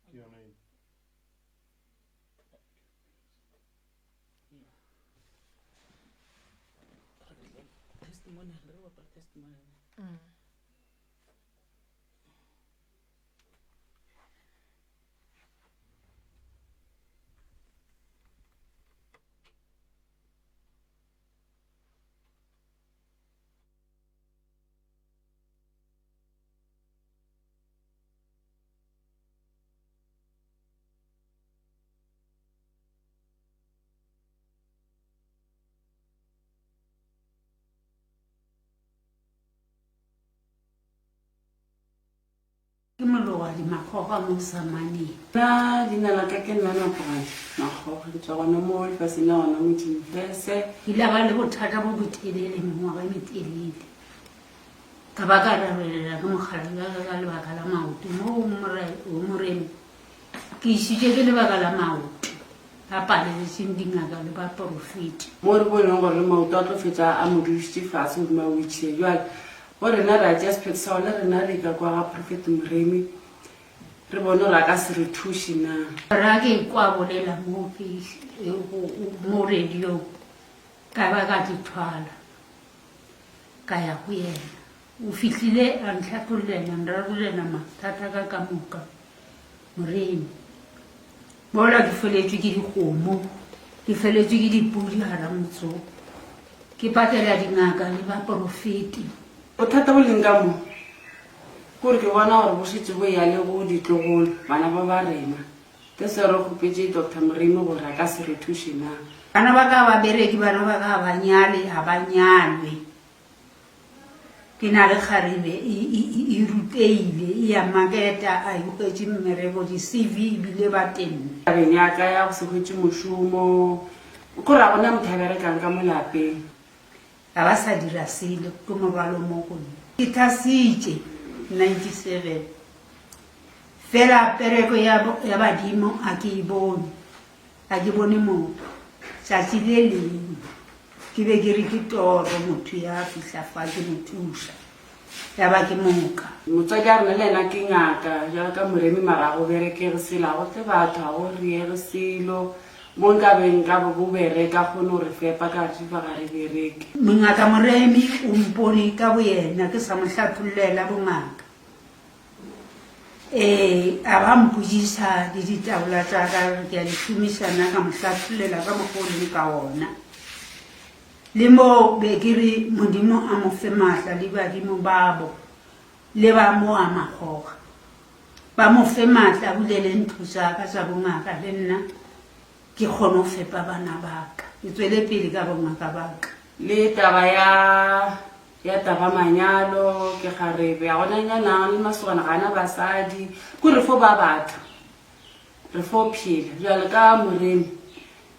Ke yona e. Testimonial, re bapala testimonial. Mm. Ke mologadi Makgoga mo Samaneng. Nna leina la ka ke nna Napogadi Makgoga, ke tšwa gona mo lefaseng la gona mo Tšimfese. Ke ile ba le bothata bo botelele, mengwaga e metelele. Ka ba ka rabelela ke mokgalabje wa ka ka lebaka la maoto. Mo go Moremi ke išitše ke lebaka la maoto a paleletšeng dingaka le baporofeti. Mo re boneng gore le maoto a tlo fetša a mo dudišitše fase godimo a wheelchair. Bjale go rena ra tšea sephetho sa gore le rena re ka kwa ga Prophet Moremi re bone gore a ka se re thuše na. Ra ke kwa bolela mo mo radiong ka ba ka di thwala ka ya go yena. O fihlile a ntlhathollela, nrarollela mathata ka ka moka. Moremi, mola ke feletšwe ke dikgomo, ke feletšwe ke dipudi gara motse wo. Ke patela dingaka le baporofeti. Bothata bo leng ka mo, ke gore ke bona gore bo šetše bo eya le go ditlogolo, bana ba ba rena. That's why re kgopetše Doctor Moremi gore a ka se re thuše na. Bana ba ka ga ba bereke, bana ba ka ga ba nyale, ga ba nyalwe. Ke na le kgarebe e, e, e, e ruteile, e ya maketa, a e hwetše mmereko, di-CV ebile ba tenne. Tabeng ya ka ya go se hwetše mošomo, ke gore ga gona motho a berekang ka mo lapeng. Ga ba sa dira selo, ke morwalo mo go nna. Ke thasitše 97, fela pereko ya, ya badimo a ke e bone, ga ke bone motho. Tšatši le lengwe ke be ke re ke toro motho ya fihla fa ke mo thuša, ya ba ke moka. Motswadi a rena le yena ke ngaka, bjalo ka Moremi, mara ga go berekege selo, ga go tle batho, ga go riege selo. Mo nka be nka bo bo bereka kgone go re fepa ka re fa ga re bereke. Mongaka Moremi o mpone ka boyena ke sa mo hlathollela bongaka. Ee, a ba mpotšiša le ditaola tša ka gore ke a di šomiša na, ka mo hlathollela ka mokgwa o leng ka ona. Le mo be ke re Modimo a mo fe maatla le badimo babo le ba mo a makgoga. Ba mo fe maatla a bulele ntlo tša ka tša bongaka le nna ke kgone go fepa bana ba ka, ke tswele pele ka bongaka ba ka. Le taba ya ya taba manyalo ke kgarebe a gona nyanang le masogana ga ana basadi ko re fo ba batho re fo phela bjale ka Moremi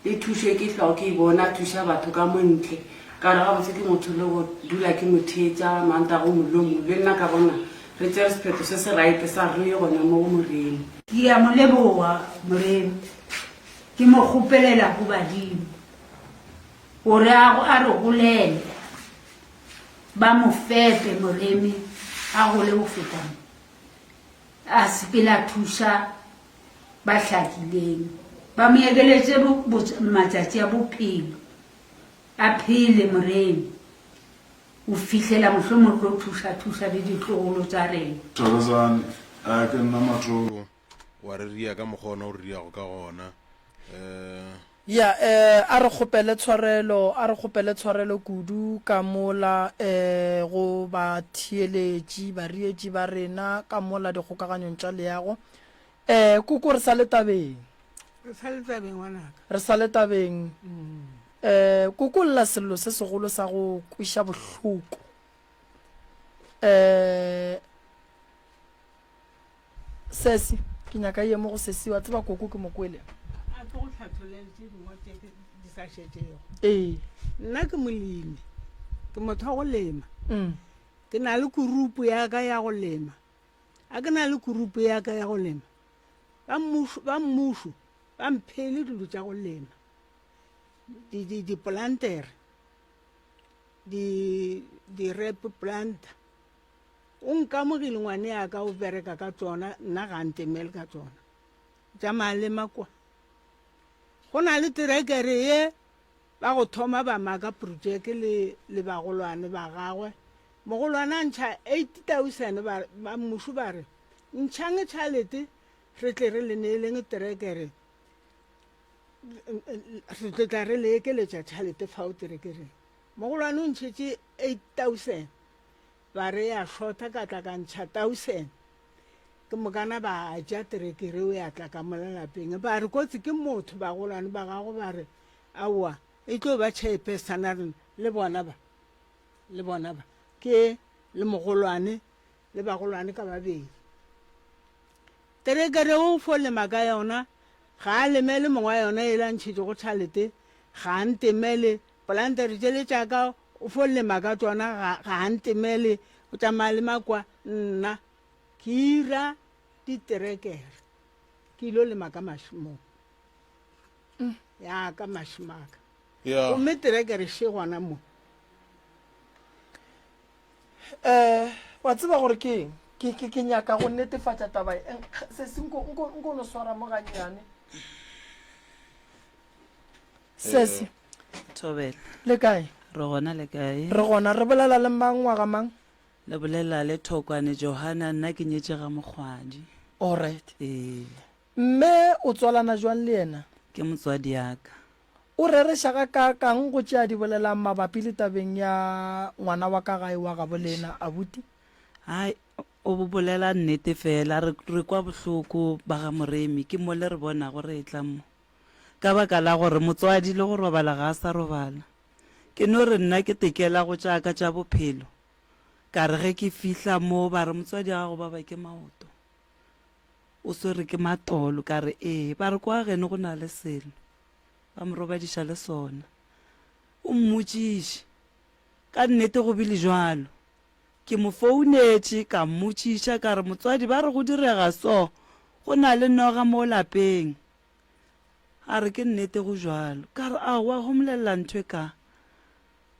Le thušo e ke hlwago ke e bona a thuša batho ka mo ntle, ka re gabotse ke motho le go dula ke mo theetša Mantaga o mongwe le o mongwe, le nna ka bona re tšere sephetho se se right sa gore re ye gona mo go Moremi. Ke a mo leboga Moremi, ke mo kgopelela go badimo gore a a re golele, ba mo fepe Moremi a gole go feta mo, a sepele a thuša ba hlakileng, ba mo ekeletše matšatši a bophelo, a phele Morena, go fihlela mohlomong tlo thuša-thuša le ditlogolo tša rena. Thokozani, A ke nna Mathoko. Wa re ria ka mokgwa ona o re riago ka gona. Eh. Ya, eh, a re kgopele tshwarelo, a re kgopele tshwarelo kudu ka mola, eh, go batheeletši, bareetši ba rena ka mola dikgokaganyong tša leago. Eh, koko re sa le tabeng. Re sa le tabeng ngwanaka. Re sa le tabeng. Eh, koko lla sello se segolo sa go kweša bohloko. Eh, Sesi, ke nyaka ye mo go sesi, wa tseba koko ke mo kwele. A ke go hlathollele tše dingwe tše di sa šetšego. Ee. Nna ke molemi, ke motho wa go lema. Mm. Ke na le kurupu ya ka ya go lema. A ke na le kurupu ya ka ya go lema, ba mmušo, ba mmušo ba mphele dilo tša go lema, di, di, dipolantere, di, di-rep planter. O nkamogile ngwane ya ka o bereka ka tsona, nna ga a ntemele ka tsona. Tšamaya lema kwa. Go na le terekere ye ba go thoma ba maka projeke le, le bagolwane ba gagwe. Mogolwane a ntšha 8000 ba, ba mmušo ba re, Ntšhang tšhalete re tle re le neeleng terekere, re tlo tla re le ekeletša tšhalete fao terekereng. Mogolwane o ntšhetše 8000 ba re ya shota ka tla ka ntšha tausen ke mokana ba ja terekere o ya tla ka mola lapeng ba re kotsi ke motho bagolwane ba gago ba re aowa e tlo ba chairperson a rena le bona ba le bona ba ke le mogolwane le bagolwane ka babedi terekere o fo lema ka yona ga a lemele mongwe wa yona e la ntšhetšego tšhalete ga a ntemele polantere tšele tša ka O fo lema ka tšona, ga, ga a ntemele, o tšamaya le makwa. Nna ke ira diterekere, ke ilo lema ka mašemong ya ka mašemo a ka. Yeah. Gomme terekere še gona mo. Eh, wa tseba gore ke eng? Ke, ke, ke nyaka go netefatša taba e. Sesi, nko, nko, nko no swara mo gannyane. Sesi. Thobela. Le kae? Re gona le kae? Re gona. Re bolela le mang ngwaga mang? Le bolela le Thokwane Johana, nna ke nyetše ga Mokgwadi. Alright. Ee. Mme o tswalana jwang le yena? Ke motswadi ya ka. O rereša gakaakang go tše a di bolelang mabapi le tabeng ya ngwana wa ka gae wa gabo lena, abuti? Hai, o bolela nnete fela. Re, re kwa bohloko ba ga Moremi, ke mo le re bonago re etla mo. Ka baka la gore motswadi le go robala ga a sa robala. Ke no re nna ke tekela go tša ka tša bophelo. Ka re ge ke fihla mo ba re motswadi a gago baba ke maoto. O swere ke matolo. Ka re ee. Ba re kwa geno go na le selo. Ba mo robadiša le sona. O mmotšiše. Ka nnete go bile bjalo. Ke mo founetše ka mmotšiša ka re motswadi ba re go direga so, go na le noga mo lapeng. A re ke nnete go bjalo. Ka re aowa homolelela ntho e ka.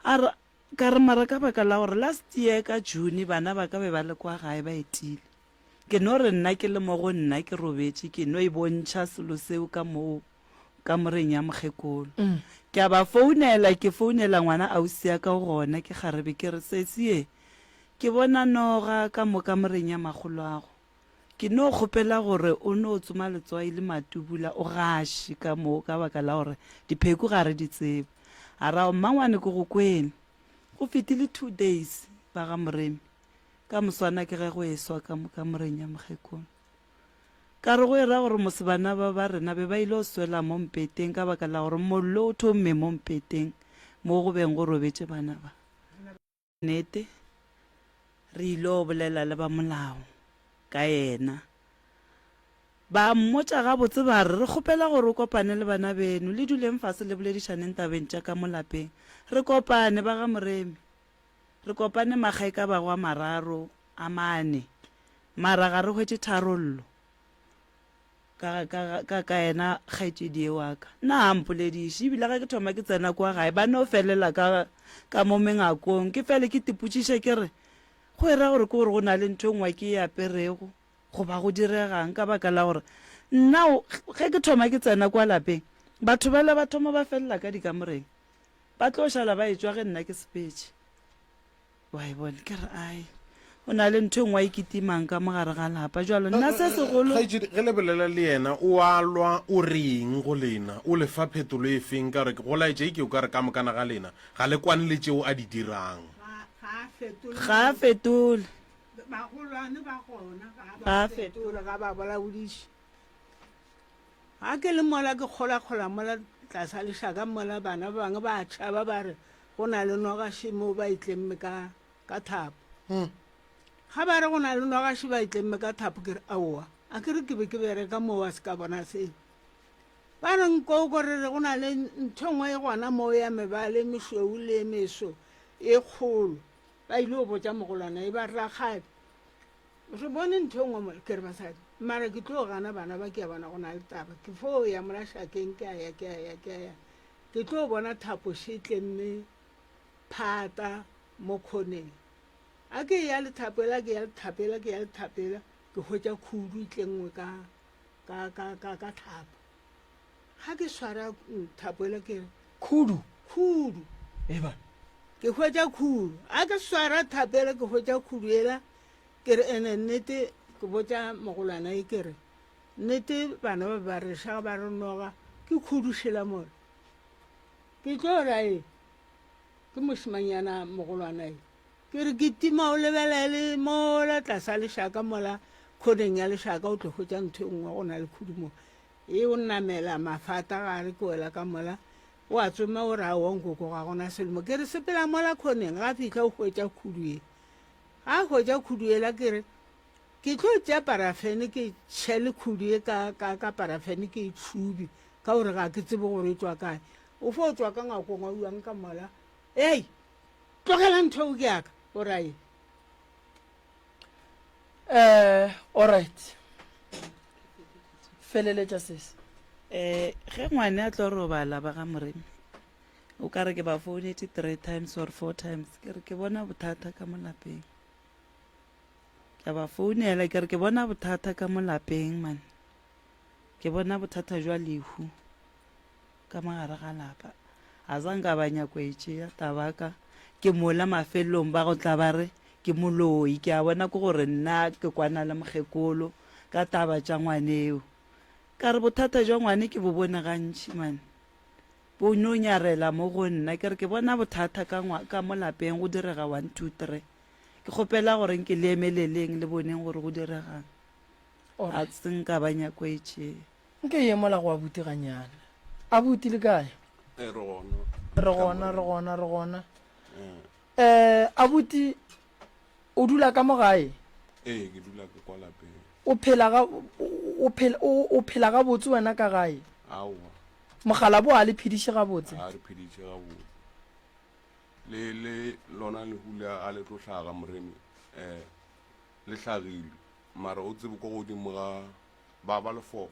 A re ka re mara ka baka la gore last year ka June bana ba ka be ba le kwa gae ba etile. Ke no re nna ke le mo go nna ke robetše ke no e bontšha selo seo ka moo kamoreng ya mokgekolo. Ke a ba founela, ke founela ngwana ausi ya ka o gona, ke kgarebe, ke re, Sesi ye, ke bona noga ka mo kamoreng ya makgoloago. Ke no kgopela gore o no tsoma letswai le matubula o gaše ka moo ka baka la gore dipheku ga re di tsebe. A ra, Mmangwane ke go kwele. Go fetile two days ba ga Moremi, ka moswana ke ge go eswa ka mo kamoreng ya mokgekolo. Ka re go e ra gore mose bana ba ba rena be ba ile go swela mo mpeteng ka baka la gore mollo o thomme mo mpeteng mo go beng go robetše bana ba. Nnete, re ile go bolela le ba molao ka yena. Ba mmotša gabotse ba re, Re kgopela gore o kopane le bana beno, le duleng fase le boledišaneng tabeng tša ka mo lapeng. Re kopane, ba ga Moremi. Re kopane makga e ka bago a mararo, a mane. Mara ga re hwetše tharollo ka, ka, ka, ka yena kgaetšedi ye wa ka. Nna ga a mpolediše, ebile ge ke thoma ke tsena kwa gae, ba no felela ka, ka mo mengakong. Ke fele ke tipotšiša ke re, Go e ra gore ke gore go na le ntho e nngwe ke e aperego, goba go diregang? Ka baka la gore nna ge ke thoma ke tsena kwa lapeng, batho bale ba thoma ba felela ka dikamoreng. Ba tlo šala ba etšwa ge nna ke sepetše. Wa e bona? Ke re, Ai, o na le ntho e nngwe a e kitimang ka mo gare ga lapa. Jwalo nna se segolo. Kgaetšedi, ge le bolela le yena, o a lwa, o reng go lena? O le fa phetolo e feng? Ka gore go laetša e ke o ka re ka mokana ga lena ga le kwane le tšeo a di dirang. Ga a fetole. Bagolwane ba gona ga ba fetole, ga ba bolaodiše. Ga ke le mola ke kgolakgola mola tlasa lešaka mola bana ba bangwe ba tšhaba ba re go na le noga še mo ba e tlemme ka, ka thapo. Ga ba re go na le noga še ba e tlemme ka thapo ke re aowa, a ke re ke be ke bereka moo wa se ka bona seo. Ba re nkoko re re go na le ntho e nngwe e gona moo ya mebala e mešweu le e meso e kgolo. Ba ile go botša mogolwana e ba re rakgadi Re bone ntho e nngwe mola, ke re basadi, mara ke tlo gana bana ba ke a bona go na le taba. Ke fo ya mola šakeng ke a ya ke a ya ke a ya. Ke tlo bona thapo še tlemme phata mo khoneng. A ke ya le thapo ela ke ya le thapo ela ke ya le thapo ela ke hwetša khudu e tlenngwe ka ka ka ka ka thapo. Ga ke swara thapo ela ke re Khudu. Khudu. Eba. Ke hwetša khudu. A ke swara thapo ela ke hwetša khudu ela Ke re, Ene nnete, ke botša mogolwana e ke re, nnete bana ba ba re ša ba re noga ke khudu šela mola. Ke tlo ra e, ke mošemanyana mogolwana e. Ke re ke tima o lebelele mola tlasa lešaka mola khoneng ya lešaka o tlo hwetša ntho e nngwe go na le khudu mo. E o namela mafata gare ke wela ka mola o a tsoma o re aowa nkoko ga gona selo mo. Ke re sepela mola khoneng ga fihla o hwetša khudu e. Ga a hwetša khudu yela ke re, Ke tlo tšea parafene ke tšhele khudu ye ka, ka, ka parafene ke e tšhube ka gore ga ke tsebe gore e tšwa kae. O fo tšwa ka ngwakong wa uang ka mola. Ei, tlogela ntho eo ke ya ka. O ra eng? Eh, alright. Feleletša sesi. Eh, ge ngwane a tlo robala ba ga Moremi, O ka re ke ba founetše three times or four times, ke re ke bona bothata ka mo lapeng. Ke a ba founela ke re ke bona bothata ka mo lapeng man. Ke bona bothata jwa lehu ka mo gare ga lapa. A za nka ba nyako e tšea taba ka ke mola mafelelong ba go tla ba re ke moloi. Ke a bona ke gore nna ke kwana le mokgekolo ka taba tša ngwaneo. Ka re bothata jwa ngwane ke bo bone gantši man. Bo no nyarela mo go nna. Ke re ke bona bothata ka ngwa, ka mo lapeng go direga one, two, three. Ke kgopela gore nke le emeleleng le boneng gore go diregang. A se nka ba nyako e tšee. Nke ye mola go abuti ganyane. Abuti le kae? Eh, re gona. Re gona, re gona, re gona. Eh, abuti o dula ka mo gae? Ee, ke dula ka kwa lapeng. O phela ga o phela o phela gabotse wena ka gae? Aowa. Mogala bo a le phediše gabotse? A re phediše gabotse. Le le lona lehu le a le tlo hlaga moremi eh le hlagile mara o tsebe ko godimo ga ba ba lefoko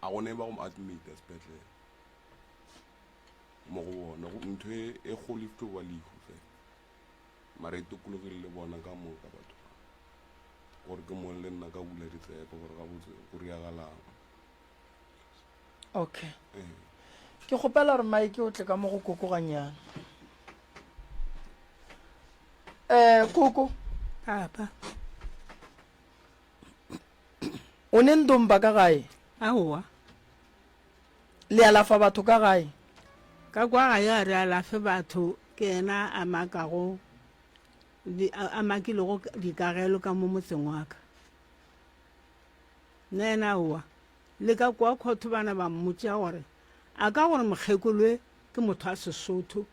a go ne ba go mo admita sepetlele mo go bona ntho e, e kgolo e tlo ba lehu fela mara e tokologile le bona ka moka batho ba gore ke mong le nna ka bula ditsebe gore gabotse go riagalang okay ee. ke kgopela gore mike o tle ka mo go koko ganyana um koko papa o ne ndomba ka gae aowa Le alafa batho ka gae? Ka kwa gae ga re alafe batho, ke yena a makago, a makilego dikagelo ka mo motseng wa ka. Nna yena aowa. Le ka kwa khotho bana ba mmotša gore a ka gore mokgekoloe ke motho wa Sesotho,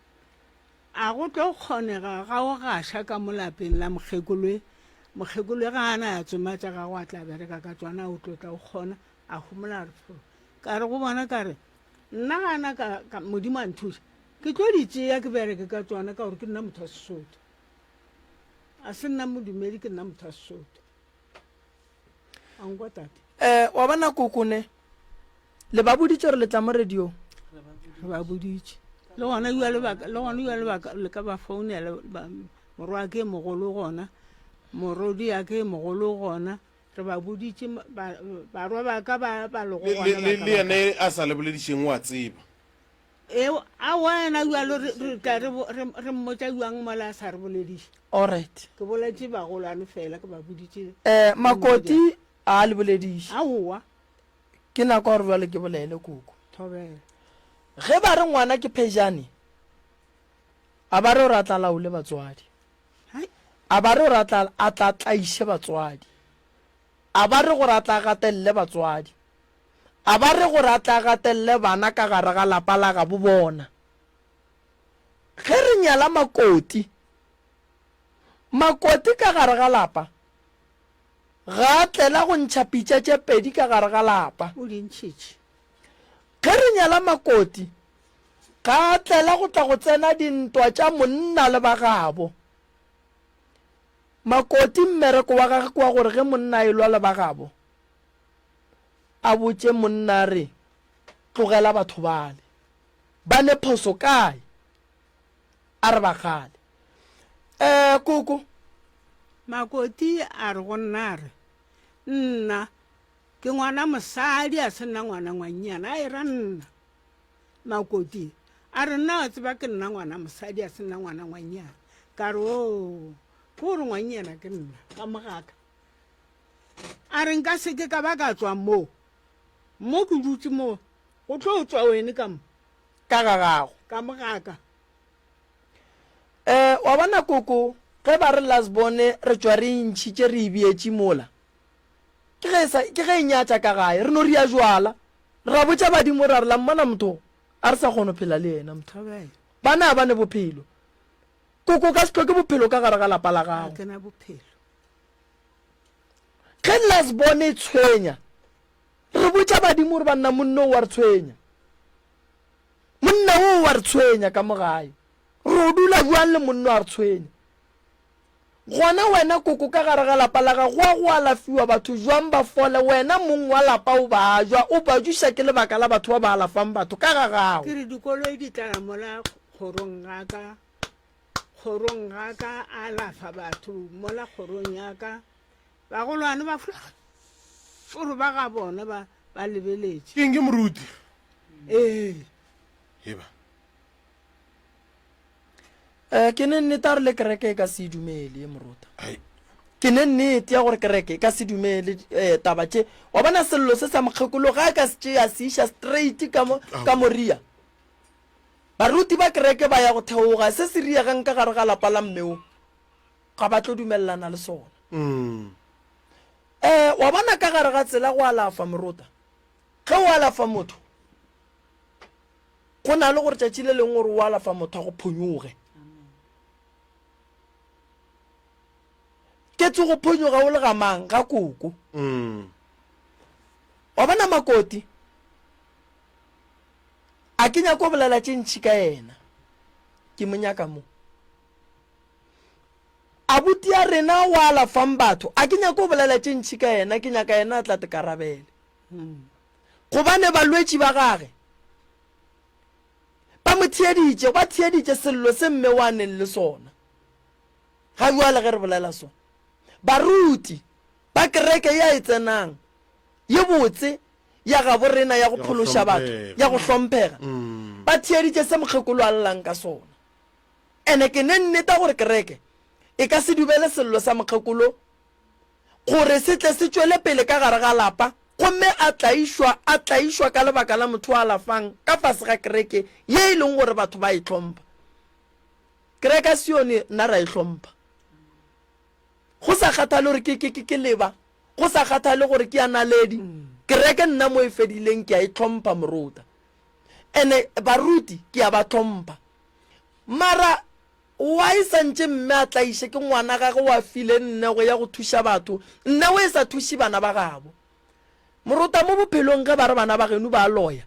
a go tlo kgonega ga o gaša ka mo lapeng la mokgekoloe, mokgekoloe ga a na ya tsoma tša gagwe a tla bereka ka tšona, o tlo tla o kgona, a homola a re fo. Ka re go bona ka re, Nna gana ka, ka, Modimo a nthuša, ke tlo di tšea ke bereke ka tšona ka gore ke nna motho wa Sesotho. A se nna modumedi, ke nna motho wa Sesotho. A nkwa tate? Eh, wa bona koko ne? Le ba boditše gore le tla mo radiong? Re ba boditše. Le gona jwale ba, le gona jwale ba, le ka ba founela, ba, morwa ke mogolo gona, morodi ya ke mogolo gona. Re ba boditše, ba, barwa ba ka ba, ba lego Le, gona le, ba le, ka le ba yena kae. a sa le boledišeng o a tseba. E, aowa yena bjalo re, re tla re, bo- re, re mmotša bjang mola a sa re bolediše. Alright. Ke boletše bagolwane fela, ke ba boditše. Eh, Makoti a le bolediše. Aowa. Ke nako ya gore bjale ke bolele koko. Thobela. Ge ba re ngwana ke phejane, a ba re gore a tla laole batswadi. A ba re gore a tla, a tla tlaiše batswadi. A ba re gore a tla gatelele batswadi. A ba re gore a tla gatelele bana ka gare ga lapa la gabo bona. Ge re nyala makoti, makoti ka gare ga lapa ga a tlela go ntšha pitša tše pedi ka gare ga lapa. O di ntšhitše. Ge re nyala makoti, Ga a tlela go tla go tsena dintwa tša monna le ba gabo. Makoti mmereko wa gage ke wa gore ge monna a elwa le ba gabo, a botše monna a re, Tlogela batho bale. Ba ne phoso kae? A re ba gale. Eh, koko. Makoti a re go nna a re, Nna ke ngwana mosadi a se nna ngwana ngwannyana, a e ra nna. Makoti a re, Nna wa tseba ke nna ngwana mosadi a se nna ngwana ngwannyana. Ka re, Oo, ke gore ngwannyana ke nna ka mogaka. A re, Nka se ke ka ba ka tswa mo. Mo ke dutše mo, go tlo tswa wene ka mo. Ka ga gago. Ka mogaka. Eh, wa bona koko, ge ba re last born re tšwa re e ntšhitše re e beetše mola. Ke ge e sa, ke ge e nyatša ka gae. Re no ria jwala. Ra botša badimo ra re la mmona motho a re sa kgona go phela le yena motho. Bana a ba ne bophelo. Koko o ka se hloke bophelo ka gare ga lapa la gago. Ga ke na bophelo. Ge last born e tshwenya, re botša badimo gore banna monna o wa re tshwenya. Monna o wa re tshwenya ka mo gae. Re o dula bjang le monna wa re tshwenya? Gona wena koko ka gare ga lapa la gago gwa go alafiwa batho jwang ba fole wena mong wa lapa o bajwa o bajuša ke lebaka la batho ba ba alafang batho ka ga gago. Ke re dikoloi di tlala mola kgorong ga ka, kgorong ga ka alafa batho mola kgorong ya ka. Bagolwane ba foro ba ga bona ba ba lebeletše. Keng ke moruti? Ee. Heba. Eh, ke ne nnete a re le kereke e ka se e dumele ye morota. Ke ne nnete ya gore kereke e ka se dumele eh, taba tše. Wa bona sello se sa mokgekolo ga a ka se tšea se iša straight ka mo ka moria. Baruti ba kereke ba ya go theoga, se se riegang ka gare ga lapa la mme wo, ga ba tlo dumelelana le sona. Um wa bona ka gare ga tsela go alafa morota, ge o alafa motho, go na le gore tšatši le lengwe gore o alafa motho a go phonyoge. Ke tse go phonyoga o le ga mang, ga koko. Wa bona makoti, A ke nyako bolela tše ntši ka yena. Ke mo nyaka mo. Abuti ya rena o alafang batho. A ke nyako bolela tše ntši ka yena, ke nyaka yena a tla tekarabele. Gobane balwetši ba gage ba mo theeditše, ba theeditše sello se mme wa neng le sona. Ga bjale ge re bolela sona, baruti ba kereke ye a e tsenang ye botse ya gabo rena ya go phološa batho, ya go hlomphega, ba theeditše se mokgekolo a llang ka sona. Ene ke ne nneta gore kereke e ka se dubele sello sa mokgekolo gore se tle se tšwele pele ka gare ga lapa gomme a tlaišwa, a tlaišwa ka lebaka la motho a alafang ka fase ga kereke ye e leng gore batho ba e hlompha. Kereke ya Sione nna ra e hlompha. Go sa kgathale gore ke, ke, ke, ke leba Go sa kgathale gore ke ya naledi, kereke nna mo e fedileng ke a e hlompha morota. Ene baruti ke a ba hlompha. Mara why santše mme a tlaiše ke ngwana gage wa file nnego ya go thuša batho, nnego e sa thuše bana ba gabo. Morota mo bophelong ge ba re bana ba geno ba loya,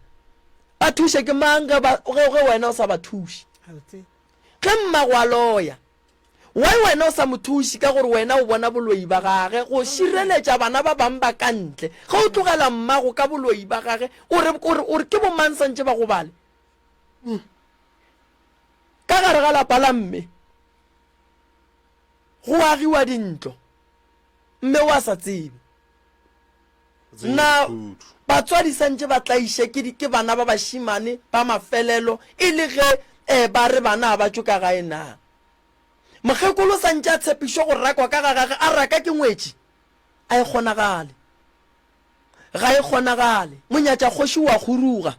ba thuše ke mang ge ba, ge, ge wena o sa ba thuše? Ge mmago a loya, Why wena o sa mo thuši ka gore wena o bona boloi ba gage go šireletša bana ba bang ba ka ntle. Ge o tlogela mmago ka boloi ba gage o re, o re, o re ke bo mang santše ba gobale? Ka gare ga lapa la mme go agiwa dintlo mme wa sa tsebe. Na batswadi santše ba tlaiše ke, ke bana ba bašimane ba mafelelo e le ge eh, ba re bana ga ba tšwe ka gae na? Mokgekolo santše a tshepišwa go rakwa ka ga gage a raka ke ngwetši? A e kgonagale. Ga e kgonagale. Monyatšakgoši o a kguruga.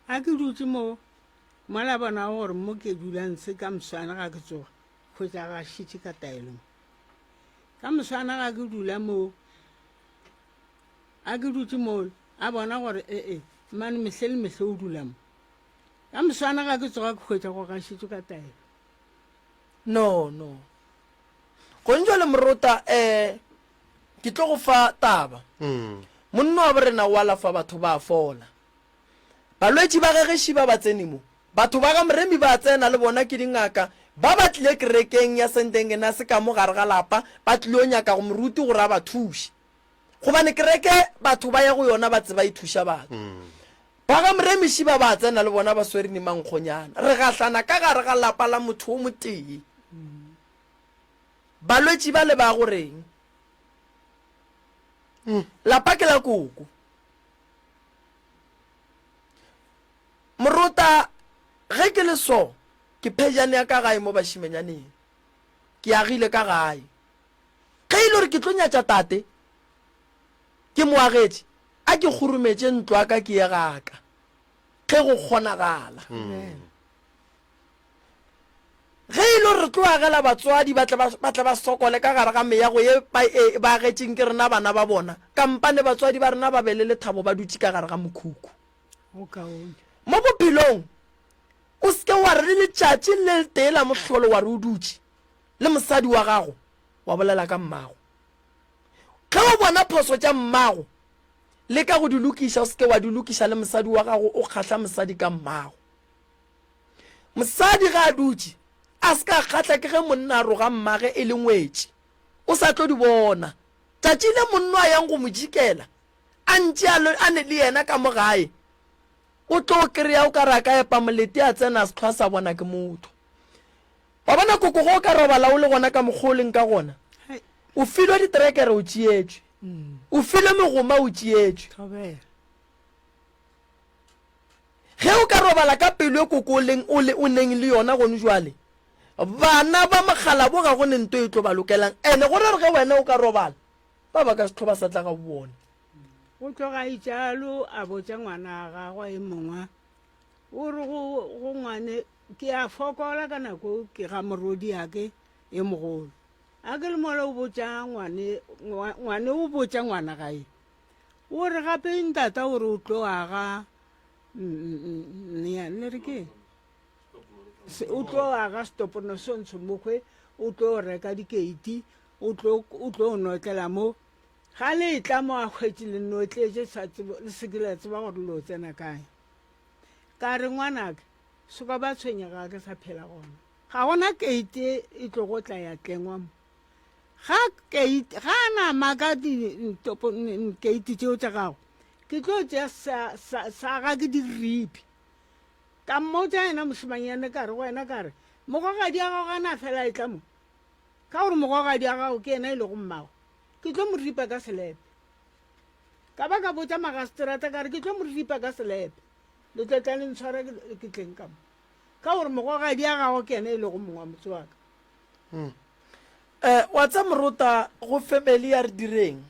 A ke dutše mo, mola bonago gore mo ke dulang se ka moswana ga ke tsoga, hwetša ga šetše ka taelo mo. Ka moswana ga ke dula moo, a ke dutše moo, a bona gore ee, mane mehle le mehle o dula mo. Ka moswana ga ke tsoga ke hwetša go gašetšwe ka taelo. No, no. Gong jwale morota, eh, ke tlo go fa taba. Monna wa borena o alafa batho ba fola. Balwetši ba gage šiba ba tsene mo. Batho ba ga Moremi ba tsena le bona ke dingaka ba ba tlile kerekeng ya Saint Engenas ka mo gare ga lapa ba tlil'o nyaka go moruti gore a ba thuše. Gobane kereke batho ba ya go yona ba tseba e thuša batho. Ba ga Moremi šiba ba tsena le bona ba swere ni mankgonyana. Re gahlana ka gare ga lapa la motho o motee. Balwetši ba le ba go reng? Lapa ke la koko. Morota, ge ke le so, ke phejane ya ka gae mo bašimanyaneng. Ke agile ka gae. Ge e le gore ke tlo nyatša tate, ke mo agetše, a ke kgurumetše ntlo ya ka ke ye ga ka, ge go kgonagala. Ge e le gore re tlo agela batswadi ba tle ba, ba tle ba sokole ka gare ga meago ye ba e ba agetšeng ke rena bana ba bona, kampane batswadi ba rena ba be le lethabo ba dutše ka gare ga mokhukhu. Go kaone. Mo bophelong, o se ke wa re le letšatši le letee la mohlolo wa re o dutše le mosadi wa gago wa bolela ka mmago. Ge o bona phoso tša mmago, leka go di lokiša, o se ke wa di lokiša le mosadi wa gago o kgahla mosadi ka mmago. Mosadi ge a dutše a se ka a kgahla ke ge monna a roga mmage e le ngwetši, o sa tlo di bona. Tšatši le monno a yang go mo jikela a ntše a le, a ne le yena ka mo gae, o tlo kry-a o ka re a ka epa molete a tsena a se hlwa sa bona ke motho. Wa bona koko ge o ka robala o le gona ka mokgwa o leng ka gona, o filwe ditrekere o tšeetšwe, o filwe megoma o tšeetšwe. Ge o ka robala ka pelo e koko o leng, o le, o neng le yona gone jwale, bana ba mokgalabo ga go ne nto e tlo ba lokelang. Ene go ra gore ge wena o ka robala, ba ba ka se hlo ba sa tla ga bona. Go tloga itšalo a botša ngwana wa gagwe e mongwe, o re go, go ngwane, ke a fokola ka nako ke ga morwediake e mogolo. A ke le mola o botša ngwane, ngwane o botša ngwana gae. O re gape ntata o re o tlo aga le re ke o tlo aga setopono sontsho mokgwe o tlo reka dikeiti o tlo o tlo notlela mo ga le tla mo a hwetše le notletše sa tsebo le se ke la tseba gore lo tsena kae ka re ngwanaka soka ba tshwenyega ke sa phela gona ga gona keite e tlogo tla ya tlengwa mo Ga keiti, ga a na maka ditopo, keiti tšeo tša gago, ke tlo tšea sa, sa, sa ga ke di ripe. Ka mmotša yena mošemanyana ka re go yena ka re, mogogadi ya gago ga na fela e tla mo, ka gore mogogadi ya gago ke yena e lego mmago, ke tlo mo ripa ka selepe. Ka ba ka botša magaseterata ka re ke tlo mo ripa ka selepe, le tlo tla le ntshwara ke tleng ka mo, ka gore mogogadi ya gago ke yena e lego mong wa motse wa ka. Hmm. Eh, wa tsa morota go family ya re direng.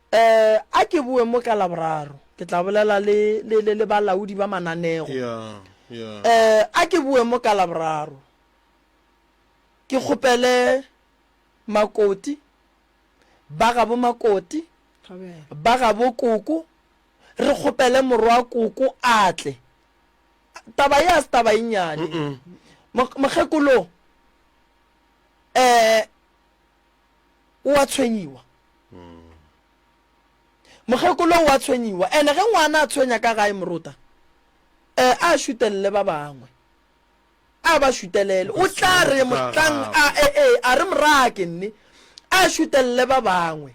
Eh, a ke boe mo ka laboraro. Ke tla bolela le le le, le balaodi ba mananego. Yeah, yeah. Eh, a ke boe mo ka laboraro. Ke kgopele makoti ba gabo makoti ba gabo koko re kgopele morwa koko a tle Taba ye a se taba e nnyane. Mokgekolo um o a tshwenyiwa. Mokgekolo o a tshwenyiwa. Ene ge ngwana a tshwenya ka gae morota, um a šutelele ba bangwe. A ba šutelele. O tla re mohlang a e e a re morake nne a šutelele ba bangwe.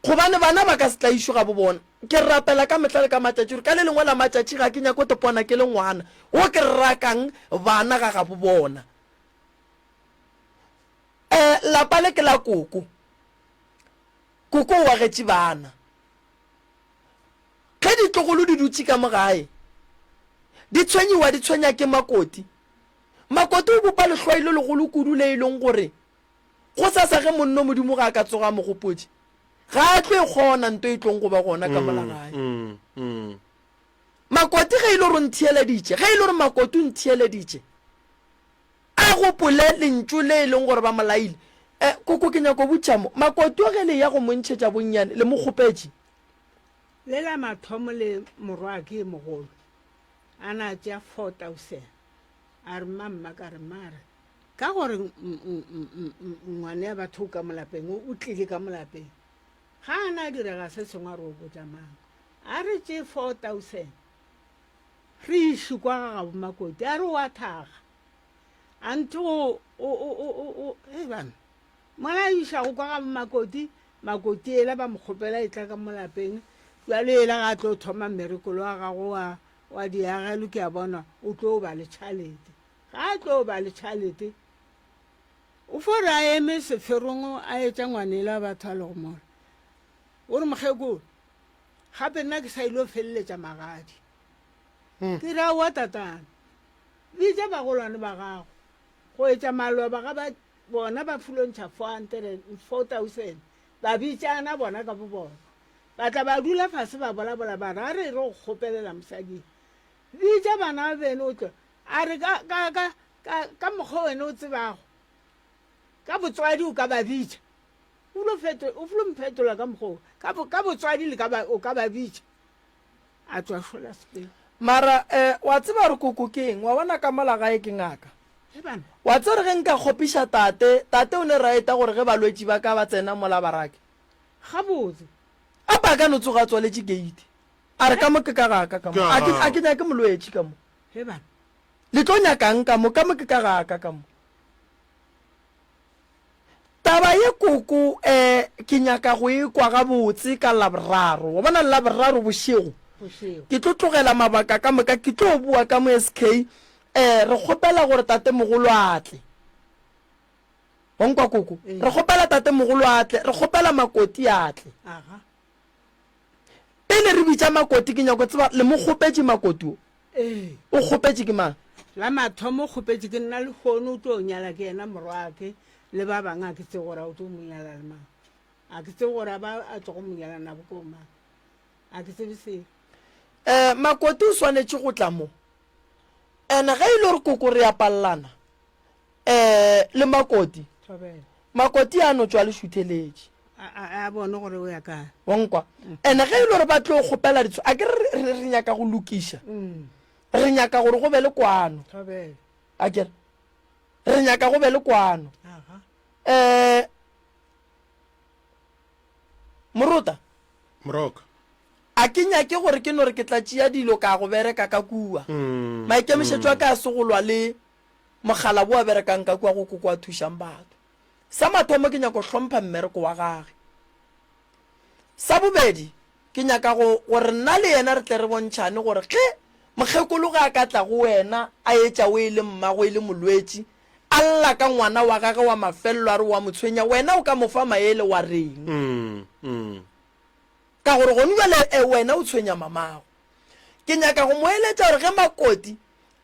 Gobane bana ba ka se tlaišwe ga bo bona. Ke rapela ka mehla le ka matšatši gore ka le lengwe la matšatši ga ke nyake go tepona ke le ngwana wo ke rakang bana ga gabo bona. Um lapa le ke la koko. Koko o agetše bana. Ge ditlogolo di dutše ka mo gae, di tshwenyiwa di tshwenya ke Makoti. Makoti o bopa lehlwai le legolo kudu le e leng gore Gosasa ge monno Modimo ga a ka tsoga a mo gopotše, ga a tlo e kgona nto e tlong go ba gona ka mola gae. Makoti ge e le gore o ntheeleditše, ge e le gore Makoti o ntheeleditše, a gopole lentšu le e leng gore ba mo laile. Eh, koko ke nyako botša mo, Makoti o ge le ya go mo ntšhetša bonnyane, le mo kgopetše? Le la mathomo le morwake e mogolo a na tšea 4000 a re mma mma ka re mma a re Ka gore ngwane ya batho ka mo lapeng, o tlile ka mo lapeng. Ga a na direga se sengwe a re o botša mang. A re tše 4000 re iše kwa ga gabo Makoti, a re o a thaga. A nthe o, o, o, o, o, o, hei bana, mola a išago kwa gabo Makoti, Makoti ela ba mo kgopela e tla ka mo lapeng, bjale ela ga a tlo thoma mmerekolo wa gagwe wa, wa diagelo ke a bona o tlo ba le tšhalete. Ga a tlo ba le tšhalete, o fo re a eme seferong a etša ngwanela wa batho a lego mola. O re, Mokgekolo, gape nna ke sa ilo feleletša magadi. Ke re, Aowa tatana, bitša bagolwane ba gago go etša maloba ga ba bona ba fulontšha 4000, ba bitšana bona ka bobona. Ba tla ba dula fase ba bolabola ba re, A re re go kgopelela mosadi. Bitša bana ba beno o tlo A re, Ka, ka, ka, ka, ka mokgwa wena o tsebago, ka botswadi o ka ba bitša. O lo feto, o flo mphetola ka mokgwa wo. Ka, ka botswadi le ka ba, o ka ba bitša. A tšwa šola sepela. Mara, eh, wa tseba gore koko ke eng? Wa bona ka mola gae ke ngaka. He bana. Wa tseba gore ge nka kgopiša tate, tate o ne raeta gore ge balwetši ba ka ba tsena mola ba rake. Gabotse. Apa a ka no tsoga a tswaletše keiti. A re, Ka mo ke ka ga ka ka mo. A ke, a ke nyake molwetši ka mo. He bana. Le tlo nyakang ka mo? Ka mo ke ka ga ka ka mo. Taba ye koko, eh, ke nyaka go e kwa gabotse ka Laboraro. Wa bona Laboraro bošego, Bošego. ke tlo tlogela mabaka ka moka, ke tlo boa ka mo SK. Eh, re kgopela gore tatemogolo a tle. Wa nkwa koko? Ee. Re kgopela tatemogolo a tle, re kgopela makoti a tle. Aga. Pele re bitša Makoti, ke nyako tseba, le mo kgopetše Makoti o? Ee. O kgopetše ke mang? La mathomo o kgopetše ke nna, lehono o tlo nyala ke yena morwake, le ba bangwe a ke tsebe gore a o tlo mo nyala le mang. A ke tsebe gore a ba a tlogo mo nyala nabo ke bomang. A ke tsebe selo. Um Makoti o swanetše go tla mo. And ge e le gore koko re a palelana um le Makoti, Thobela. Makoti a no tšwa le šutheletše. A, a, a bone gore o ya kae. Wa nkwa? And ge e le gore ba tlo kgopela ditshwa, a ke re re, re nyaka go lokiša. Re nyaka gore go be le kwano. Thobela. A ke re re nyaka go be le kwano. Aha. Um Morota. Moroka. A ke nyake gore ke no re ke tla tšea dilo ka go bereka ka kua. Maikemišetšo a ka a se go lwa le mogala wo a berekang ka kua go koko a thušang batho. Sa mathomo ke nyaka go hlompha mmereko wa gage. Sa bobedi ke nyaka go gore nna le yena re tle re bontšhane gore ge mokgekolo ge a ka tla go wena a etša o e le mmago e le molwetši a lla ka ngwana wa gage wa mafelelo a re o a mo tshwenya, wena o ka mo fa maele wa reng? Ka gore gone bjale e wena o tshwenya mamago. Ke nyaka go mo eletša gore ge Makoti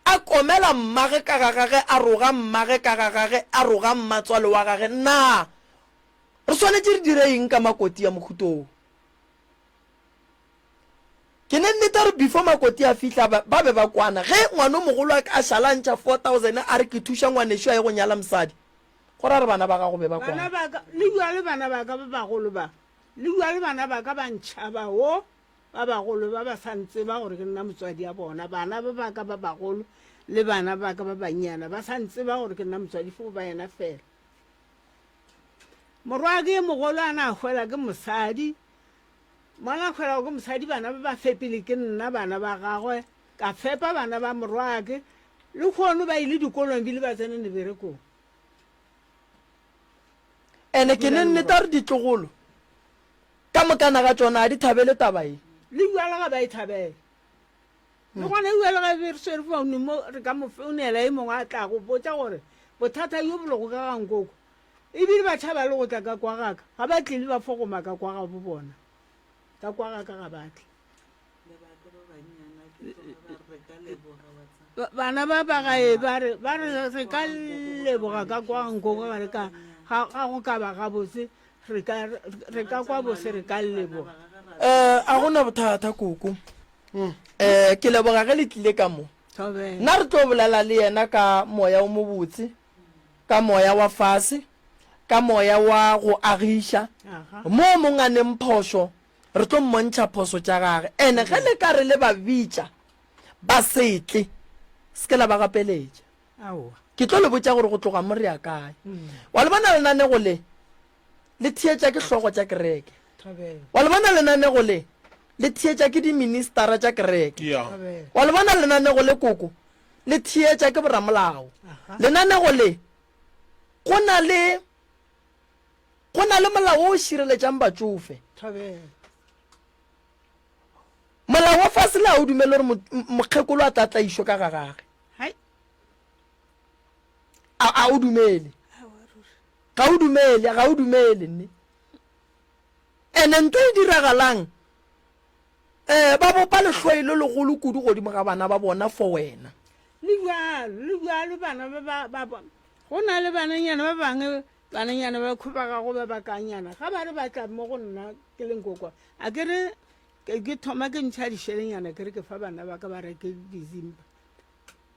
a komela mmage ka ga gage, a roga mmage ka ga gage, a roga mmatswale wa gage, na re swanetše re dire eng ka Makoti ya mohuta wo? Ke ne nnete gore before Makoti a fihla ba, ba be ba kwana. Ge ngwanomogolo a ka šala a ntšha 4000 a re ke thuša ngwanešo a ye go nyala mosadi, go ra re bana ba gago be ba Bana kwana. ba ka, le bjale bana ba ka ba bagolo ba, le bjale bana ba ka ba ntšhaba wo, ba bagolo ba ba sa ntseba gore ke nna motswadi ya bona. Bana ba ba ka ba bagolo le bana ba ka ba bannyana ba sa ntseba gore ke nna motswadi fo ba yena fela. Morwake ye mogolo a na hwela ke mosadi, Mola a hwelago ke mosadi, bana ba ba fepile ke nna bana ba gagwe, ka fepa bana ba morwake. Lehono ba ile dikolong bile ba tsena meberekong. Ene ke ne nnete gore ditlogolo ka mokana ga tšona ga di thabele taba ye. Le bjala ga ba e thabele. Le gona bjale ga be re swere founu mo re ka mo founela e mongwe a tla go botša gore bothata bjo bo lego ka ga nkoko Ebile ba tšhaba le go tla ka kwa ga ka. Ga ba tle le ba fogoma ka kwa ga bo bona. Ka kwa ga ka ga ba tle. Bana ba ba gae ba re, ba re re ka leboga ka kwa nkoko ga re ka, ga, ga go ka ba gabotse, re ka, re ka kwa bose re ka leboga. Eh, a gona bothata koko. Eh, ke leboga ge le tlile ka mo. Nna re tlo bolela le yena ka moya o mobotse. ka moya wa fase, ka moya wa go agiša. Moo mong a neng phošo, re tlo mmontšha phoso tša gage. Ene ge le ka re le ba bitša, ba se tle, se ke la ba gapeletša. Ke tlo le botša gore go tloga mo re ya kae. Wa le bona lenanego le, le theetša ke hlogo tša kereke. Wa le bona lenanego le, le theetša ke diministara tša kereke. Wa le bona lenanego le koko, le theetša ke boramolao. Lenanego le, go na le, go na le molao wo o šireletšang batšofe. Molao wa fase le ga o dumele gore mokgekolo a tla tlaišwe ka ga gage. A, a o dumele. Ga o dumele, ga o dumele nne. Ene nto e diragalang Ee, ba bopa lehloe le legolo kudu godimo ga bana ba bona for wena. Le bjalo, le bjalo bana ba ba, ba ba, go na le bananyana ba bangwe, bananyana ba ba gago ba bakanyana, ga ba re ba tla mo go nna ke le nkokwa, a ke re, ke, ke thoma ke ntšha dišelenyana ke re ke fa bana ba ka ba reke dizimba.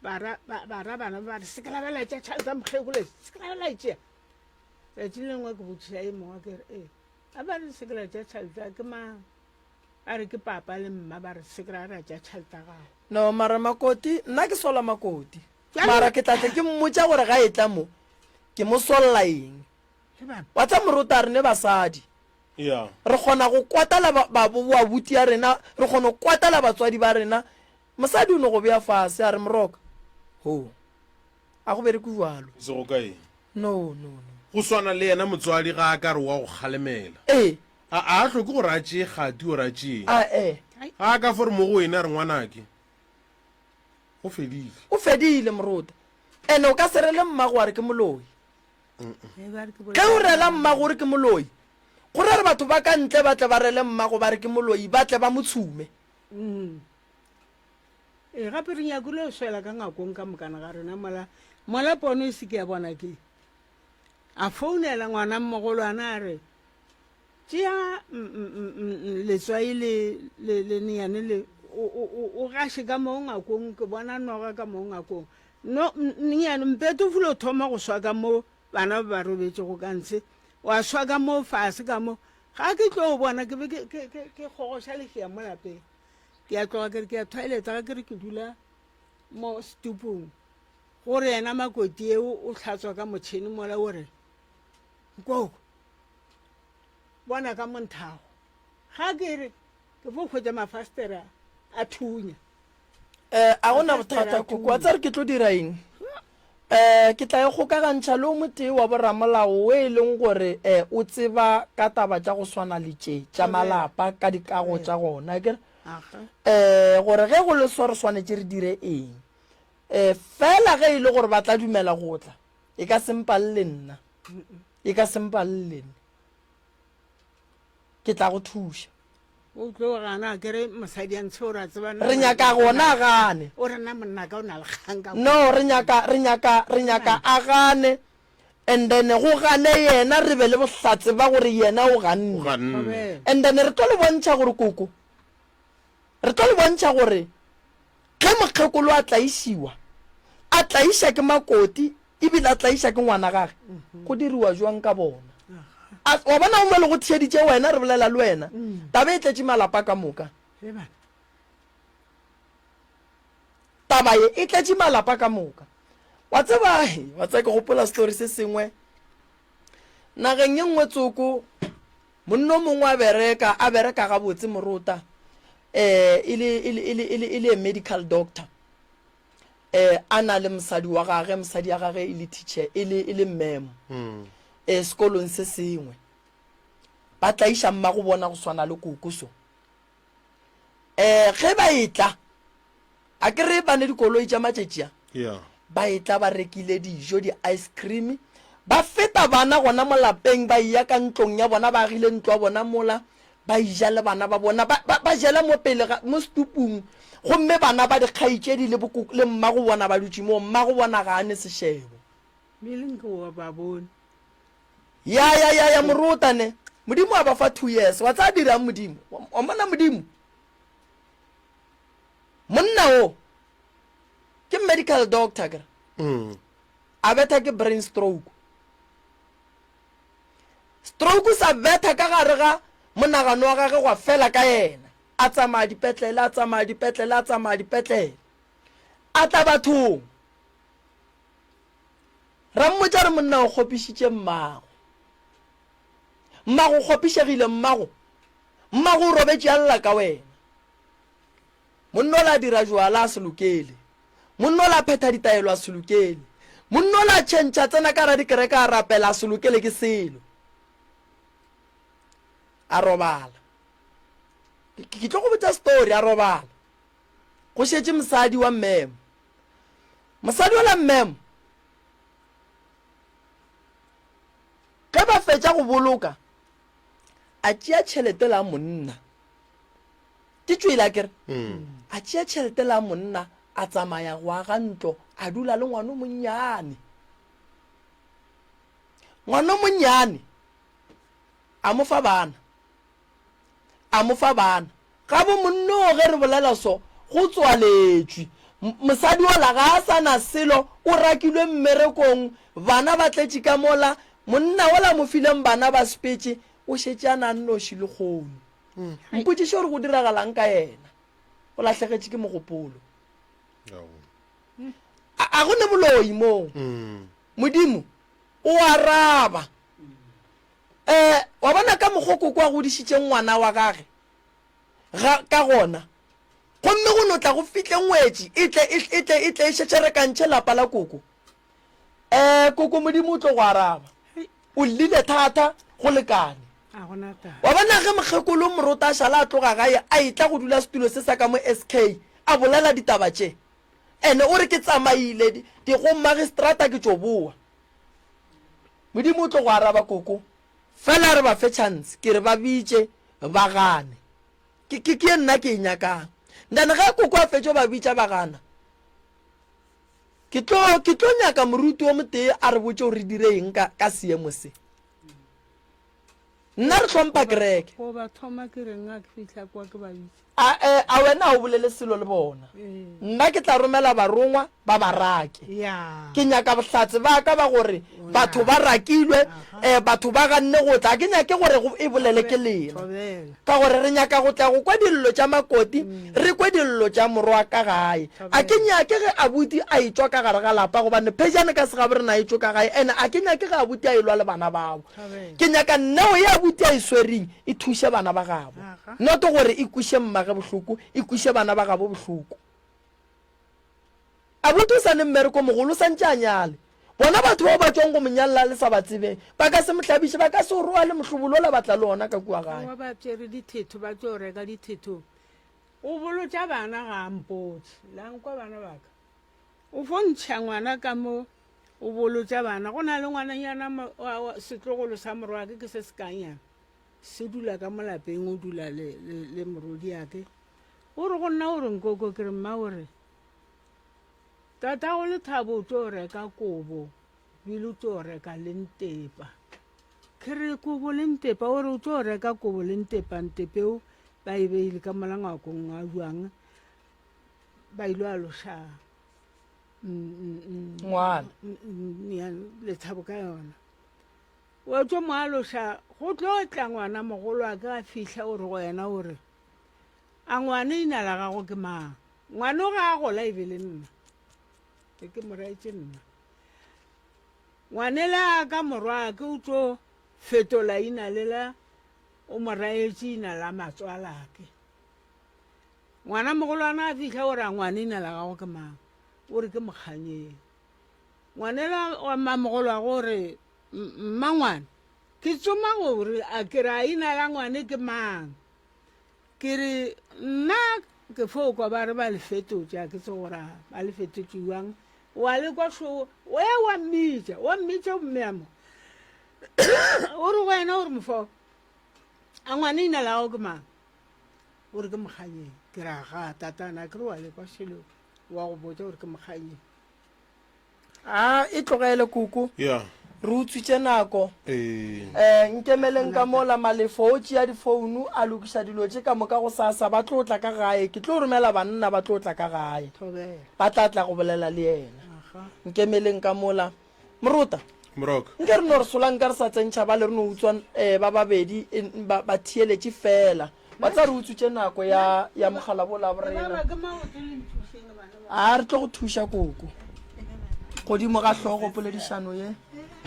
Ba ra, ba, ba ra bana ba re, se ke la ba la tšea tšhelete ya mokgekolo, se ke la ba la e tšea. Tšatši le lengwe ke botšiša e mongwe ke re, ee, a ba re se ke la tšea tšhelete ke mang? Ba re ke papa le mma ba re se ke ra ra tša tšhelete ya gago. No mara makoti nna ke sola makoti mara ke tla tle ke mmotša gore ga etla mo ke mo solla eng wa tsa morota re ne basadi re kgona go kwatela ba boabuti ya rena re kgona go kwatela batswadi ba rena mosadi o no go bea fase a re moroka ho A go bereke bjalo. E sego ka eng? No, no, no. Go swana le yena motswadi ga a ka re wa go kgalemela. Ee. A, a a hloke gore a tšee kgati or a tšee eng. A, ee. Ga a ka fo re mo go wene a re ngwanake, go fedile. Go fedile, Moruta. Ene o ka se rele mmago wa re ke moloi. Ge o rela mmago o re ke moloi, go ra re batho ba ka ntle ba tle ba rele mmago ba re ke moloi, ba tle ba mo tshume. Ee, gape re nyakile go swela ka ngakong ka mokana ga rena mola, mola pono e se ke ya bona ke. A founela ngwana mmogolwana a re, Tšea letswai le le le neyane le o o o gaše ka mo ngakong ke bona noga ka mo ngakong. No neyane mpete o filo thoma go swa ka mo bana ba ba robetšego ka ntshe wa swa ka mo fase ka mo. Ga ke tlo bona ke be ke ke ke ke kgogoša lehea mo lapeng. Ke a tloga ke re ke ya toilet ga ke re ke dula mo setupung gore yena makoti eo o hlatswa ka motšhene mola o re nkoko bona ka monthago ga ke re ke fo hwetša mafastere a thunya um a gona bothata koko wa tsare ke tlo dira eng um ke tla e kgokagantšha le o motee wa boramolao o e leng gore um o tseba ka taba tša go swana le tše tša malapa ka dikago tša gona kere um gore ge go le so re swanetše re dire eng um fela ge e le gore ba tla dumela go tla e ka se mpalele nna e ka se mpalele nna ke tla go thuša o tlo gana ke re mosadi a ntshe o re a tseba re nyaka gona a gane o re nna monna ka o na le kgang ka no re nyaka re nyaka re nyaka a gane and then go gane yena re be le bohlatse ba gore yena o ganne and then re tlo le bontšha gore koko re tlo le bontšha gore ge mokgekolo a tlaišiwa a tlaiša ke makoti ebile a tlaiša ke ngwana gage go diriwa jwang ka bona A, wa bona o mo le go theeditše wena re bolela le wena mm. taba e tletše malapa ka moka taba ye e tletše malapa ka moka wa tseba wa tseba ke gopola story se sengwe nageng ye nngwe tsoko monno mongwe a bereka a bereka gabotse morota um e le medical doctor eh a na le mosadi wa gage mosadi ya gage e le teacher e le e le memo mm. eh sekolong se sengwe ba tlaiša mma go bona go swana le koko so eh ge ba etla a ke re ba ne dikoloi tša matšatši a yeah. ba etla ba rekile dijo di-ice cream ba feta bana gona mo lapeng ba eya ka ntlong ya bona ba agile ntlo ya bona mola Ba ija le bana ba bona, ba, ba, ba jela mo pele ga, mo setupung, gomme bana ba dikgaetšedi le bokoko, le mmago bona ba dutše moo, mmago bona ga a ne sešebo. Mmeleng ke wa ba bone. Ya, ya, ya, ya, morota ne. Modimo a ba fa two years. Wa tsaya dirang Modimo? Wa, wa mona Modimo? Monna o, ke medical doctor, kere. Mm. A betha ke brain stroke. Stroke sa betha ka gare ga monagano wa gage gwa fela ka yena. A tsamaya dipetlele, a tsamaya dipetlele, a tsamaya dipetlele. A tla bathong. Ra mmotša re monna o kgopišitše mmago. Mmago o kgopišegile mmago. Mmago o robetše a lla ka wena. Monna ola a dira jwala a se lokele. Monna ola a phetha ditaelo a se lokele. Monna ola a tšhentšha a tsena ka gara dikereke a rapela a se lokele ke selo. A robala. Ke tlo go botša story a robala. Go šetše mosadi wa mmemo. Mosadi ola mmemo ge ba fetša go boloka a tšea tšhelete la monna Ke tšwele akere. A tšea tšhelete la monna a tsamaya go aga ntlo a dula le ngwana o monnyane. Ngwana o monnyane a mo fa bana. A mo fa bana. Gabo monno ge re bolela so go tswaletšwe. Mosadi ola ga a sa na selo o rakilwe mmerekong bana ba tletše ka mola monna ola mo fileng bana ba sepetše o šetše a na nnoši lekgono. Mpotšiše gore go diragalang ka yena. O lahlegetše ke mogopolo. A, a go ne boloi moo. Modimo o araba. Eh, wa bona ka mokgwa koko a godišitšeng ngwana wa gage ga, ka gona. Gomme go no tla go fihle ngwetši e tle, e, e tle, e tle e šetšerekantšhe lapa la koko. Eh, koko Modimo o tlo go araba. O llile thata go lekane. Wa bona ge mokgekolo Morota a šala a tloga gae a etla go dula setulo se sa ka mo SK a bolela ditaba tše. Ene o re ke tsamaile di, di go magistrata ke tšo boa. Modimo o tlo go araba koko. Fela re ba fe chance ke re ba bitše ba gane. Ke, ke, ke ye nna ke e nyakang. Then ge koko a fetšo ba bitša ba gana. Ke tlo, ke tlo nyaka moruti o motee a re botše gore re dire eng ka, ka seemo se. Nna re hlompha kereke. Go ba thoma ke reng a ke fihla kwa ke ba bitša. A, e, a wena a o bolele selo le bona. Nna ke tla romela barongwa ba ba rake. Ke nyaka bohlatse ba ka ba gore batho ba rakilwe, e, batho ba ganne go tla. A ke nyake gore go e bolele ke lena. Ka gore re nyaka go tla go kwa dillo tša makoti, re kwe dillo tša morwa ka gae. A ke nyake ge abuti a etšwa ka gare ga lapa, gobane phejane ka segabo rena a etšwe ka gae, ene a ke nyake ge abuti a elwa le bana babo. Ke nyaka neo ye abuti a e swereng e thuše bana ba gabo, not gore e kweše mmage bohloko, e kweše bana ba gabo bohloko. Abuti o sa ne mmereko mogolo, o sa ntše a nyale. Bona batho bao ba tšwang go mo nyalela le sa ba tsebeng, ba ka se mo hlabiše, ba ka se o roale mohlobolo ola ba tla le ona ka kua gae. Ba ba tšere dithetho, ba tšo reka dithetho. O bolotša bana ga a mpotše. La nkwa bana ba ka. O fo ntšha ngwana ka mo o bolotša bana. Go na le ngwananyana setlogolo sa morwake ke se sekanyana. Se dula ka mo lapeng o dula le, le, le morwediake. O re go nna o re nkoko ke re mma o re tatago Lethabo o tlo reka kobo bile o tlo reka le ntepa. Ke re kobo le ntepa o re o tlo reka kobo le ntepa ntepeo ba e beile ka mola ngwakong wa jwang ba ile aloša ngwana lethabo ka yona wa tlo mo aloša go tlo tla ngwana mogolo a ka fihla o re go yena o re a ngwana ina la gago ke mang ngwana o ga a gola e be le nna e ke mo raetse nna ngwanela ka morwa ke o tlo fetola ina lela o mo raetse ina la matswalake Ngwana mogolwana a fihla o re a ngwana ina la gago ke mang? O re ke Mokganyeng. Ngwanela wa mmamogolwago o re mmangwana ke tsoma gore a ke re a ina la ngwane ke mang? Ke re nna ke fo kwa ba re ba le fetotše a ke tse gore a ba le fetotše jwang. Wa le kwa šo o ya wa mmitša wa mmitša o mmea mo o re go wena o re mofo a ngwane ina la gago ke mang? O re ke mokganyeng. Ke re aga tatana ke re wa lekwa šelo wa go botša gore ke mokganyeng. A e tlogele koko. Yeah. Re utswitše nako. Ee. Eh, nkemeleng ka mola Malefo o tšea difounu a lokiša dilo tše ka moka gosasa ba tlo tla ka gae. Ke tlo romela banna ba tlo tla ka gae. Thobela. Ba tla tla go bolela le yena. Aga. Nkemeleng ka mola. Morota. Moroka. Nke re no re sola nka re sa tsentšha bale re no utswa eh, ba babedi eh, ba, ba theeletše fela. Wa tsa re utswitše nako ya, ya mogala bola borena. Baba ke maoto le nthušeng bana ba. A re tlo go thuša koko. Godimo ga hlogo poledišano ye.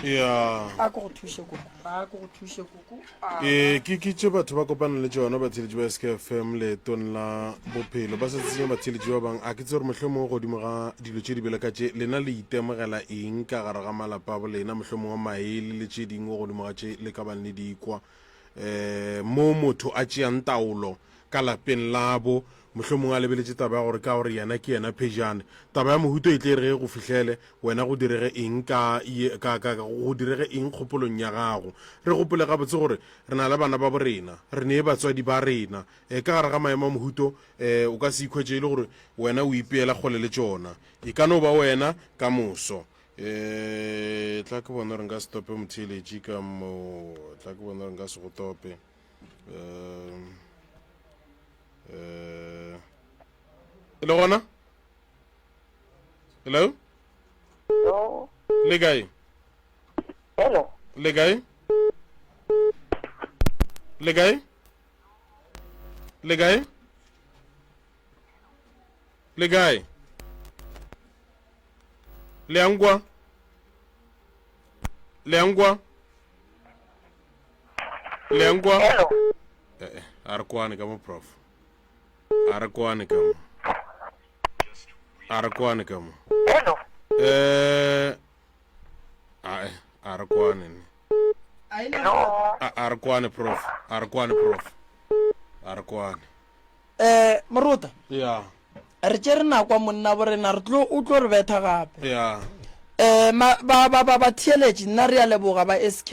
Ya. A ko go thuše koko. A ko go thuše koko. Ee, ke ke tše batho ba kopana le tšona batheeletši ba SKFM leetong la bophelo ba sa tsenya batheeletši ba bang a ke tse gore mohlomongwe godimo ga dilo tše di bjalo ka tše lena le itemogela eng ka gare ga malapa a bolena mohlomongwe maele le tše dingwe godimo ga tše le ka bang le dikwa um mo motho a tšeang taolo ka lapeng labo mohlomongwe a lebeletše taba ya gore ka gore yena ke yena phejane taba ya mohuto e tle e re ge go fihlele Wena go direge eng ka, ka, ka, go direge eng kgopolong ya gago? Re gopole gabotse gore re na le bana ba borena, re ne batswadi ba rena. E, ka gare ga maemo a mohuto, e, o ka se ikhwetše e le gore wena o ipeela kgole le tšona. E ka no ba wena ka moso. E, tla ke bone gore nka se tope motheeletši ka mo, tla ke bone gore nka se go tope. E, e, le gona? Hello? Hello. Le kae? Hello. Le kae? Le kae? Le kae? Le kae? Le a nkwa? Le a nkwa? Le a nkwa? Hello. Eh, eh, a re kwane ka mo prof. A re kwane ka mo. A re kwane ka mo. Hello. Eh a a re kwane ne. Hello. A a re kwane prof. A re kwane prof. A re kwane. Eh Moruta. Yeah. Re tšere nako monna bo rena re tlo o tlo re betha gape. Yeah. Eh ma ba ba ba ba theeletše nna re a leboga ba SK.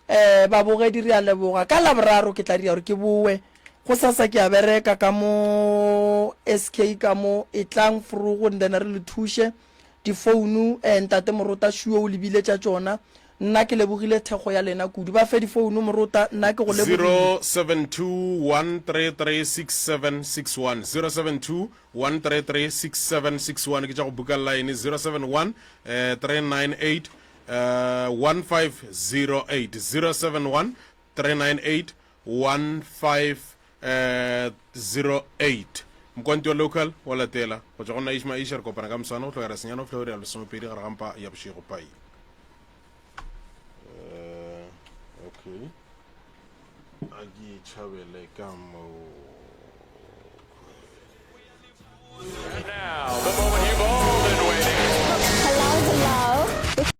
Eh, babogedi re a leboga. Ka Laboraro ke tla dira gore ke bowe. Gosasa ke a bereka ka mo SK ka mo. Etlang forogo and then re le thuše. Difounu, eh, Ntate Morota Shuo o le biletša tšona. Nna ke lebogile thekgo ya lena kudu. Ba fe difouno morota, nna ke go lebogile. 0721336761 0721336761 ke tša go buka line 071 eh, 398 eh, 1508 071 398 1508 Mokwanti wa local wa latela go tšwa go nna Ishma Isha re kopana ka moswane go tlogela senyane go fihla iri ya lesomepedi gare ga mpa ya bošego pai uh, okay a ke itšhabele ka moo.